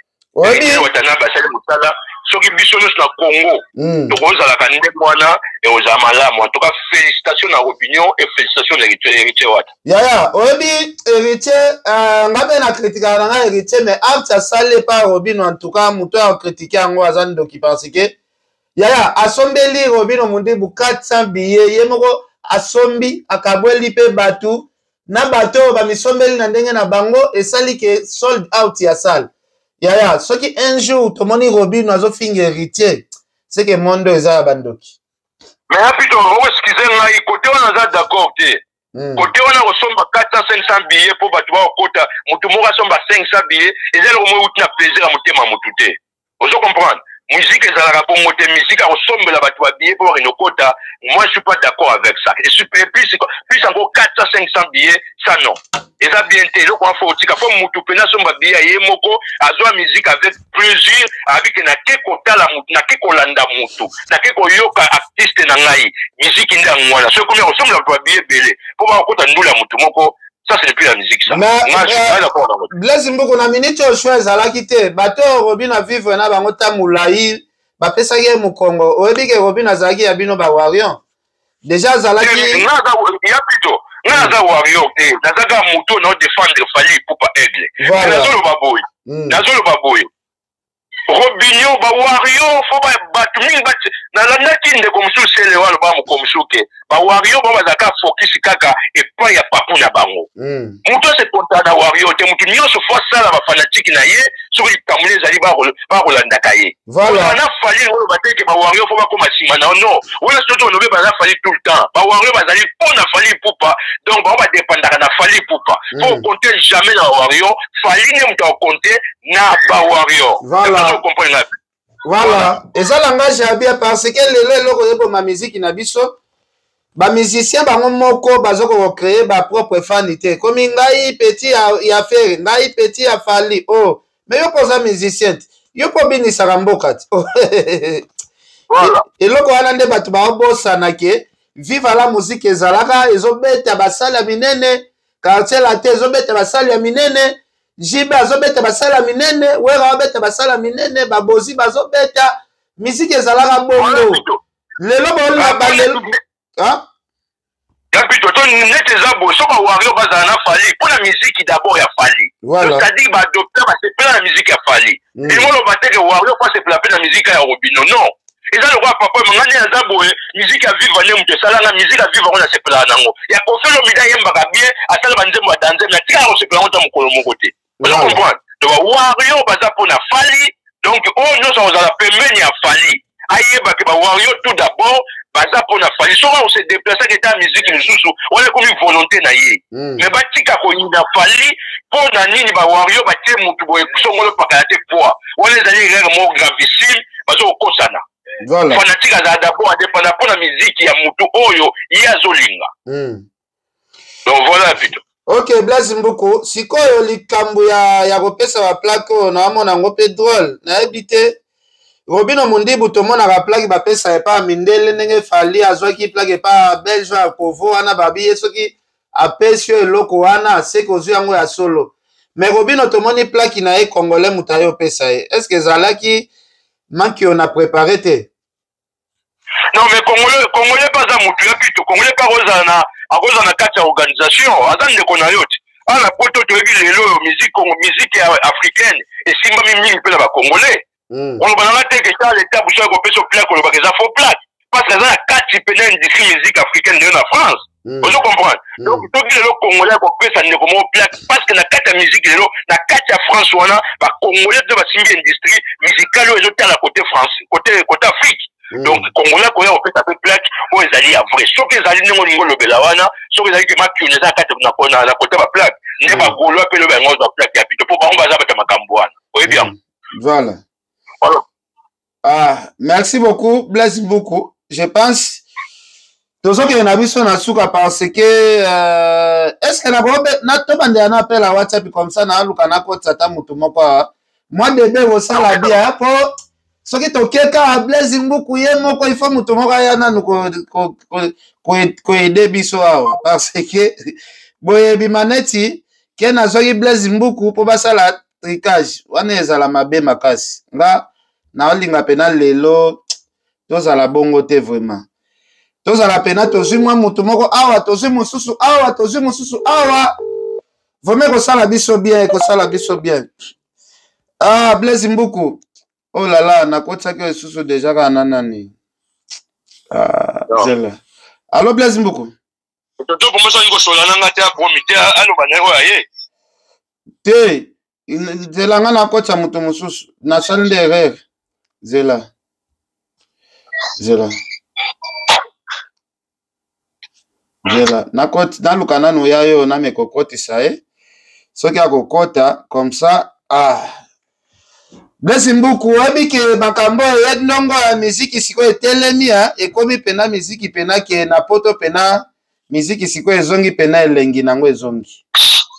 Héritier Watanabe asali mosala. Soki biso nyonso na Congo tokozalaka ndenge wana, ekozala malamu. En tout cas, félicitation na Robinio et félicitation na Héritier Wata. Yaya, oyebi Héritier, nga mpe na kritikaka na ngai Héritier, mais acte asali epa Robino, en tout cas moto oyo akritike yango aza ndoki, parce que yaya, asombeli Robino Mundibu 400 billets, ye moko asombi, akabweli mpe bato na bato oyo bamisombeli na ndenge na bango, esali ke sold out ya salle. Yaya, soki un jour tomoni Robino azofinga Héritier, c'est que mondo eza ya bandoki. Mais ya plutôt, oexcuse ngai, kote wana aza d'accord te. Kote wana kosomba 400 500 billets mpo bato bakokota, motu moko asomba 500 billets, eza eloko moko euti na plaisir ya motema motu te. Ozo comprendre, musique ezalaka bongo te. Musique akosombela bato babillet mpo bakende okota, moi je suis pas d'accord avec ça. Je suis plus, plus encore 400 500 billets, ça non, eza bien te. Eloko wana fo otika, fo mutu mpenza asomba billet ya ye moko, azwa musique avec plaisir, abi ke nake kotala mutu, nake kolanda mutu, nake koyoka artiste na ngai, musique nde yango wana. Soki komi akosombela bato babillet ebele mpo bakokota ndula ya mutu moko, ça ce n'est plus la musique ça. Mais, Blaise Mbuku, na minute oyo choix ezalaki te. Bato oyo Robin a vivre na bango ta molai, bapesaki ye mokongo. Oyebi ke Robin azalaki ya bino bawarrior déjà, azalaki Ya plutôt, nga naza warrior te, naza kaka moto na défendre Fally Ipupa Aigle. Nazoloba boye, nazoloba boye, Robinio, bawario fo bato mingi nalandaki ndeko mosusu sele oyo aloba moko mosusu ke bawario bango bazalaka focus kaka epai ya papu na bango. Moto ase kontana na wario te. Moto nyonso fo asala bafanatike na ye, soki likambo ezali bakolandaka ye. Na Fally, oloba te ke bawario fo bakóma nsima na non wana. Soki olobi baza Fally tout le temps, bawario bazali mpo na Fally Ipupa, donc bango badépendaka na Fally Ipupa. Fo compter jamais na bawario, Fally nde moto akocompter na bawario. Voilà, voilà, eza langage ya bien, parce que lelo eloko oyeboma miziki na biso, bamusicien bango moko baza kocréer bapropre fani te. Komi ngai petit ya Ferre, ngai petit ya Fally. Oh, mais yo mpo oza musicien te, yo mpo obinisaka mboka te. Eloko wana nde bato baobosana ke Viva la Musique ezalaka ezobeta basali ya minene, Quartier Latin ezobeta basali ya minene, JB azobeta basala ya minene, Wera abeta basala ya minene, babozi bazobeta. Misiki ezalaka bongo. Lelo bolaba lelo. Ya plutôt to neti eza boye, so bawario bazala na Fally mpo na miziki d'abord ya Fally, c'est-à-dire baadopter, basepela na miziki ya Fally. Elingo oloba te ke wario fo asepela mpe na miziki ya Robino, non. Eza lokola papa nga nde aza boye, miziki ya Viva nde moto esalanga, miziki ya Viva ngo nasepelaka nango. Ya Koffi Olomide ayembaka bien, asala banzembo ya danzembe, natikaka kosepela yango ta mokolo moko te. Ozo comprendre? Donc bawario baza mpo na Fally. Donc oyo nyonso akozala pembeni ya Fally ayeba ke bawario tout d'abord baza mpo na Fally. Soki akose déplacer ete ya miziki mosusu wana, ekomi volonté na ye. Mais batika koyina Fally mpo na nini? Bawario batie motu boye songolo pakala te, poids wana ezali erreur moko gravissime, baza kokosana. Fanatique azala d'abord adépenda mpo na miziki ya motu oyo ye azolinga. Donc voilà plutôt. Ok, Blaise Mbuku, sikoyo likambo ya kopesa baplaque oyo, naomona yango mpe drôle. Nayebi te, Robino Mundibu, tomonaka plaque bapesa epa ya mindele, ndenge Fally azwaki plaque epa ya Belge ya Kovo wana, babi ye soki apesi yo eloko wana, seke ozwi yango ya solo. Mais Robino, tomoni plaque na ye congolais moto aye opesa ye. Est ce que ezalaki manque oyo na préparé te? Non, mais congolais, congolais mpe aza motu ya pito. Congolais mpe akozala na kati ya organisation, aza ndeko na yo te. Awa na poto toyebi lelo oyo musique Congo, musique ya africaine esimbami mingi mpe na bacongolais. Koloba nanga te ke Charles Tabu soki akopesa plaque, olobaka eza faux plaque, parce que aza na kati pene industrie musique africaine lelo na France. Ozo comprendre? Donc soki lelo congolais akopesa ndeko moko plaque, parce que na kati ya musique lelo na kati ya France wana, bacongolais mpe basimbi industrie musicale oyo ezotala côté France, côté Afrique. Mm. Donc congolais akoya kopesa mpe plaque oyo ezali ya vrai. Soki ezali ndenge olingi olobela wana, soki ezali ke makiona eza kati na kote ba plaque nde mm. bagolois mpe lobi yango ozwa plaque ya pito mpo bango baza bato ya makambo wana, oyebi yango. Mm. Voilà. Voilà. Ah, merci beaucoup Blaise Mbuku. Je pense tozokende na biso na suka parce que euh, est ce que na tobandela na appel ya WhatsApp comme ça naluka nakotisa ata motu moko mwa bebe kosala bien mpo soki toke kaka Blaise Mbuku ye moko, il faut moto moko aya nanu koaider biso awa, parce que boyebima neti ke nazwaki Blaise Mbuku mpo basala tricage wana, ezala mabe makasi. Nga naolinga mpena lelo tozala bongo te. Vraiment tozala mpena, tozwi mwa motu moko awa, tozwi mosusu awa, tozwi mosusu awa, vraiment ekosala biso bien, ekosala biso bien. Ah, Blaise Mbuku, oh là là, nakotisaki oyo lisusu deja kaka na nani. Ah, zela. Allo, Blaise Mbuku. Toto pomoso kosola na nga te, apromi te, aloba na ye oyo aye. Te, zela, nga nakotisa moto mosusu, nasali nde erreur. Zela, zela, zela, naluka nanu ya yo, nameka kokotisa ye soki akokota comme ça. Ah, Blaise Mbuku, oyebi ke makambo oyo ya ndongo ya miziki sikoyo etelemi, ekomi mpena miziki mpena ke na poto mpena miziki sikoyo ezongi mpena, elengi nango ezongi.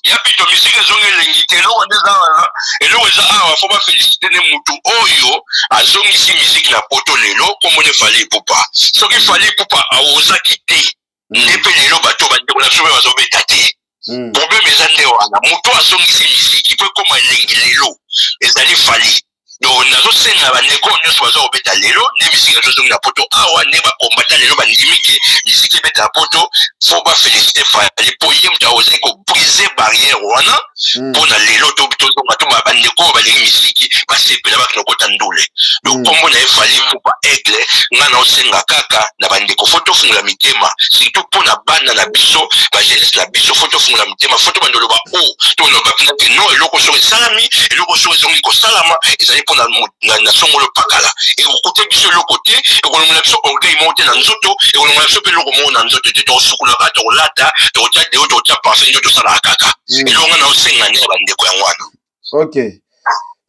Ya pito, miziki ezongi elengi te. Eloko nde eza wana, eloko eza awa, faut baféliciter nde mutu oyo azongisi miziki na poto lelo, kombo nde Fally Ipupa. Soki Fally Ipupa aozaki te, nde mpe lelo bato, bandeko na biso mpe bazobeta te. Problème eza nde wana, moto azongisi miziki mpo ekóma elengi lelo ezali Fally. Donc nazosenga bandeko nyonso baza kobeta lelo nde misiki nazozongi na poto awa, nde bakombata lelo bandimi ke misiki ebeta na poto, faut baféliciter Fally mpo ye moto aozali kobriser barrière wana mpo na lelo tozonga to bandeko oyo balingi misiki basepela, bakende kota ndule. Donc nkombo na ye Fally Ipupa Aigle. Ngai naosenga kaka na bandeko, faut tofungola mitema, surtout mpo na bana na biso, bajeunesse na biso. Faut tofungola mitema, faut tobanda oloba o toloba mpena ke non, eloko soki esalami, eloko soki ezongi kosalama, ezali mpo na songolo pakala. Ekokute biso eloko te, ekolongola biso orgueil moko te na nzoto, ekolongola biso mpe eloko moko na nzoto te. Tokosukulaka, tokolata, tokotia deo, tokotia parfum, nde tosalaka kaka. Eloko nga naosenga nde ya bandeko yango wana. Ok,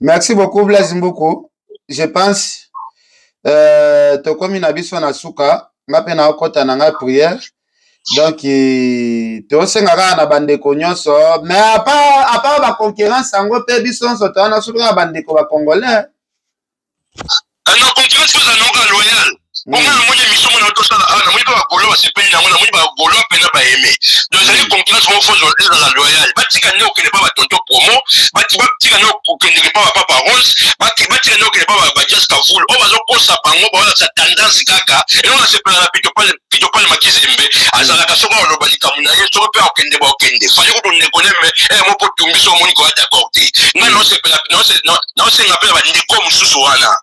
merci beaucoup Blaise Mbuku. Je pense tokomi na biso na suka. Nga mpe naokɔta na ngai prière. Donc tosenga kaka na bandeko nyonso, mais à part baconcurrence yango mpe, biso nyonso towana soki kaka bandeko bacongolais. Na concurrence mpo eza noka loyal. Bongo namoni émission mona tosala awa, namoni mpe bagaulois basepeli nango, namoni bagaulois mpena baeme. Donc ezali concurrence moko faut ezala loyal. Batika nde okende mpa batonto promo, batika nde okendeke mpa bapapa Rose, batika nde okende mpa bajas kavul oyo bazokosa bango, baolakisa tendance kaka. Eloko nasepela na Pitopale Makizembe, azalaka soki aloba likambo na ye, soki mpe akokende, bakokende Fally kutu ndeko neme mo mpo tumbi so omoni koya d'accord te. Ngai naosepela, naosenga mpe na bandeko mosusu wana,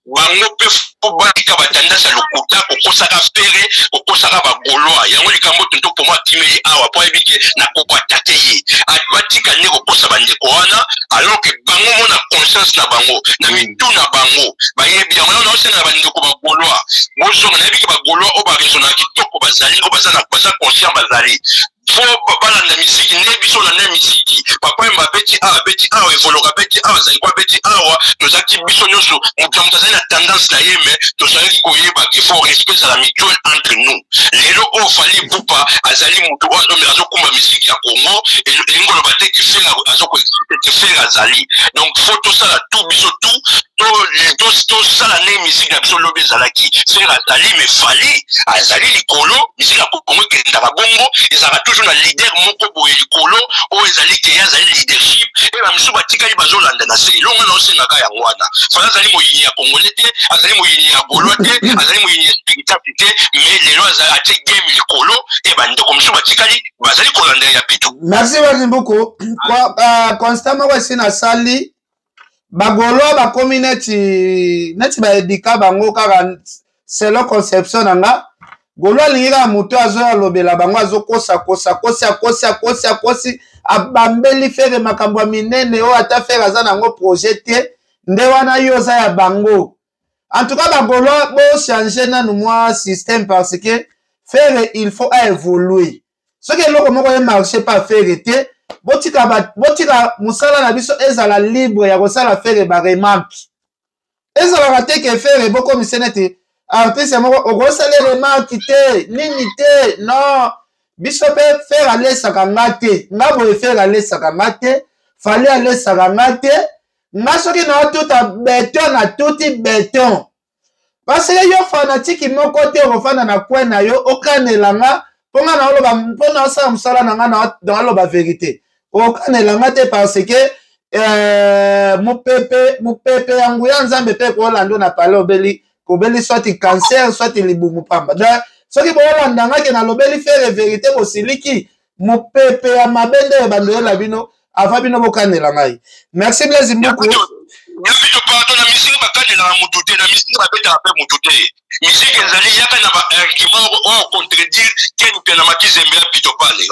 bango mpe po batika batendance ya lokuta, kokosaka Ferre, kokosaka bagaulois. Yango likambo tonto pomo akimeli awa po ayebi ke nakokoattaquer ye. Batika nde kokosa bandeko wana, alors ke bango mo na conscience na bango, na mitu na bango, bayebi yango. Yango naosenga na bandeko bagaulois, bozonga. Nayebi ke bagaulois oyo baraisonnaka kitoko bazali, oyo baza conscient bazali. Faut balanda misiki nde biso olanda misiki. Papa Wemba abeti awa, abeti awa, Evoloko abeti awa, Zaiko abeti awa. Tozalaki biso nyonso, moto na moto azali na tendance na ye, mais tozalaki koyeba ke faut respect ezala mutuel entre nous. Lelo oyo Fally Ipupa azali moto oyo azokumba misiki ya Congo, elingi koloba te ke Ferre azokoexiste te. Ferre azali. Donc faut tosala tout, biso tout tosala ndenge misiki na biso lobi ezalaki. Ferre azali, mais Fally azali likolo. Misiki ya Congo ekendaka bongo, ezalaka toujours na leader moko boye likolo oyo ezali ke ye azali leadership e bamisusu batikali bazolanda na se. Elongo na osengaka yango wana, Fally azali moyini ya congolais te, azali moyini ya gaulois te, azali moyini ya spectacle te, mais lelo atie game likolo e bandeko mosusu batikali bazali kolanda ya pito. Merci Blaise Mbuku. Constat moko esi nasali, bagaulois bakomi neti baedika bango kaka selon conception na nga. Gaulois alingi kaka moto azoya alobela bango, azokosa kosa, kosi, akosi, akosi, akosi, abambeli Ferre makambo ya minene oyo ata Ferre aza nango projet te. Nde wana yo oza ya bango. En tout cas, bagaulois, bochange nanu mwa système, parce que Ferre, il faut aévoluer. Soki eloko moko emarche pa Ferre te, botika, botika mosala na biso ezala libre ya kosala Ferre baremarque. Ezalaka te ke Ferre bokomisa neti artiste moko okosala remarque te, nini te. Non, biso mpe Ferre alesaka nga te. Nga boye, Ferre alesaka nga te, Fally alesaka nga te. Nga soki naotuta beton, natuti beton, parce que yo fanatique moko te okofanda na coin na yo, okanela nga mpo nga naoloba, mpo naosala mosala na nga, naoloba vérité. Okanela nga te, parce que mopepe, mopepe ya nguya Nzambe mpe kolanda na pale, obeli kobeli soit cancer, soit libumu pamba. Donc soki boolanda nga ke nalobeli Ferre vérité, bosiliki, mopepe ya mabe nde ebandoyela bino avant bino bokanela ngai. Merci, Blaise Mbuku. Nyabito, pardon, na misiki bakandelaka mutu te, na misiki babetaka mpe mutu te. Misiki ezali yaka na baargument oyo contredire Ken mpe na Makizembe ya Pito Pale.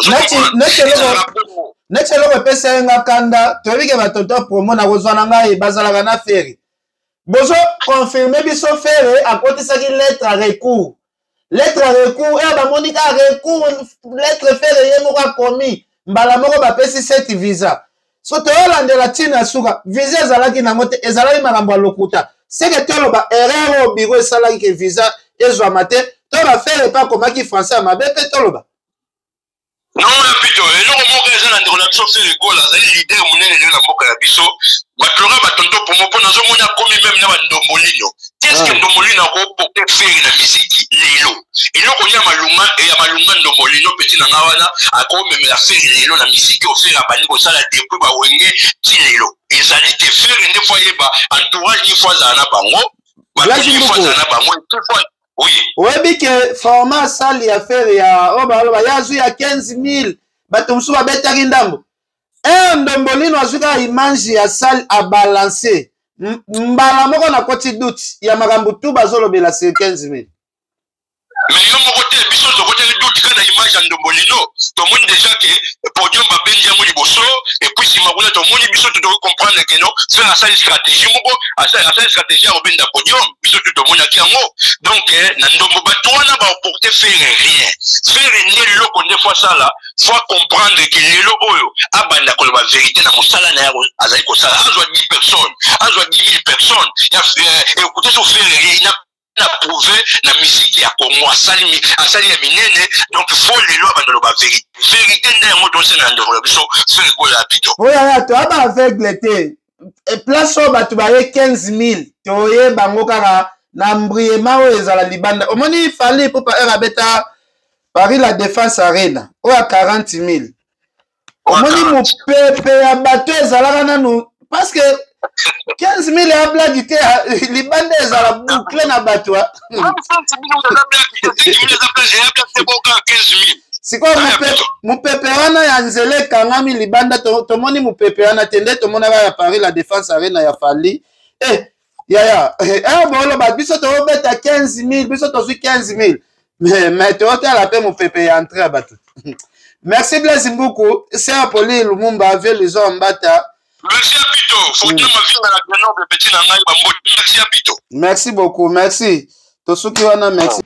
Neti eloko epesa ye nga kanda, toyebi ke batonton promo na kozwa na ngai bazalaka na Ferre. Bozo confirme biso Ferre akotisaki lettre ya recours. Lettre ya recours oyo bamoni kaka recours, lettre Ferre ye moko akomi, mbala moko bapesi sept visa. So toyolandela ntina ya suka, visa ezalaki nango te, ezalaki makambo ya lokuta. Seke toloba erreur oyo biro esalaki ke visa ezwama te, to baFerre mpe akomaki français ya mabe mpe toloba. Non, ya Pito, eloko moko eza na ndeko na biso Ferre Gola, azali leader monene lelo na mboka ya biso. Bato loka batonto promo mpo nazomona akomi même na bandombolino. Qu'est-ce que ndombolino akoporte Ferre na miziki lelo? Eloko ya malunga, ya malunga ndombolino petit na nga wana akomemela Ferre lelo na miziki oyo Ferre abandi kosala depuis bawenge ti lelo ezali te. Ferre nde faut ayeba entourage ni faut azala na bango, bato ni faut azala na bango. Oui. Oyebi ke format salle ya Ferre ya oyo baloba ye azwi ya 15 000, bato mosusu babetaki ndambo. E ndombolino azwi kaka image ya salle, abalance mbala moko, nakoti doute ya makambo tu bazolobela sur 15 000. Mais yo moko te, biso tokoteli doute kaka na image ya ndombolino. Tomoni déjà ke podium babendi yango liboso, et puis nsima kuna tomoni, biso tu tokoki comprendre ke no, Ferre asali stratégie moko, asali stratégie ya kobenda podium. Biso tu tomonaki yango. Donc na ndombo, bato wana baoporte Ferre rien. Ferre nde eloko nde faut asala, faut comprendre ke lelo oyo abanda koloba vérité na mosala na ye azali kosala. Azwa 10 personnes, azwa 10 000 personnes, écoute, so Ferre ye na prouve na musique ya Congo, asali, asali ya minene. Donc faut lelo abanda loba vérité. Vérité nde yango tosenga na ndeko na biso Ferre Gola ya Pito. Oyo aya, toya ba aveugle te. Place oyo bato baye 15 000, toyeba yango kaka na mbriema oyo ezala libanda. Omoni Fally Ipupa heure abeta Paris La Défense Arena oyo ya 40 000, omoni mopepe ya bato ezalaka nanu, parce que 15 000 ya blague te, libanda ezala boucle na bato. Sikoyo mopepe wana ya nzela ekangami libanda, tomoni mopepe wana te nde tomonaka ya Paris La Défense Arena ya Fally. Eh, yaya, eh, boloba biso tobeta 15 000, biso tozwi 15 000, mais totala mpe mopepe ya entrée ya bato. Merci, Blaise Mbuku, ser Poli Lumumba, vie Lison Mbata. Merci à Pito. Fortuna Mavinga na Grenoble, petit na ngai bambote. Merci à Pito. Merci beaucoup, merci. Tosuki wana, merci.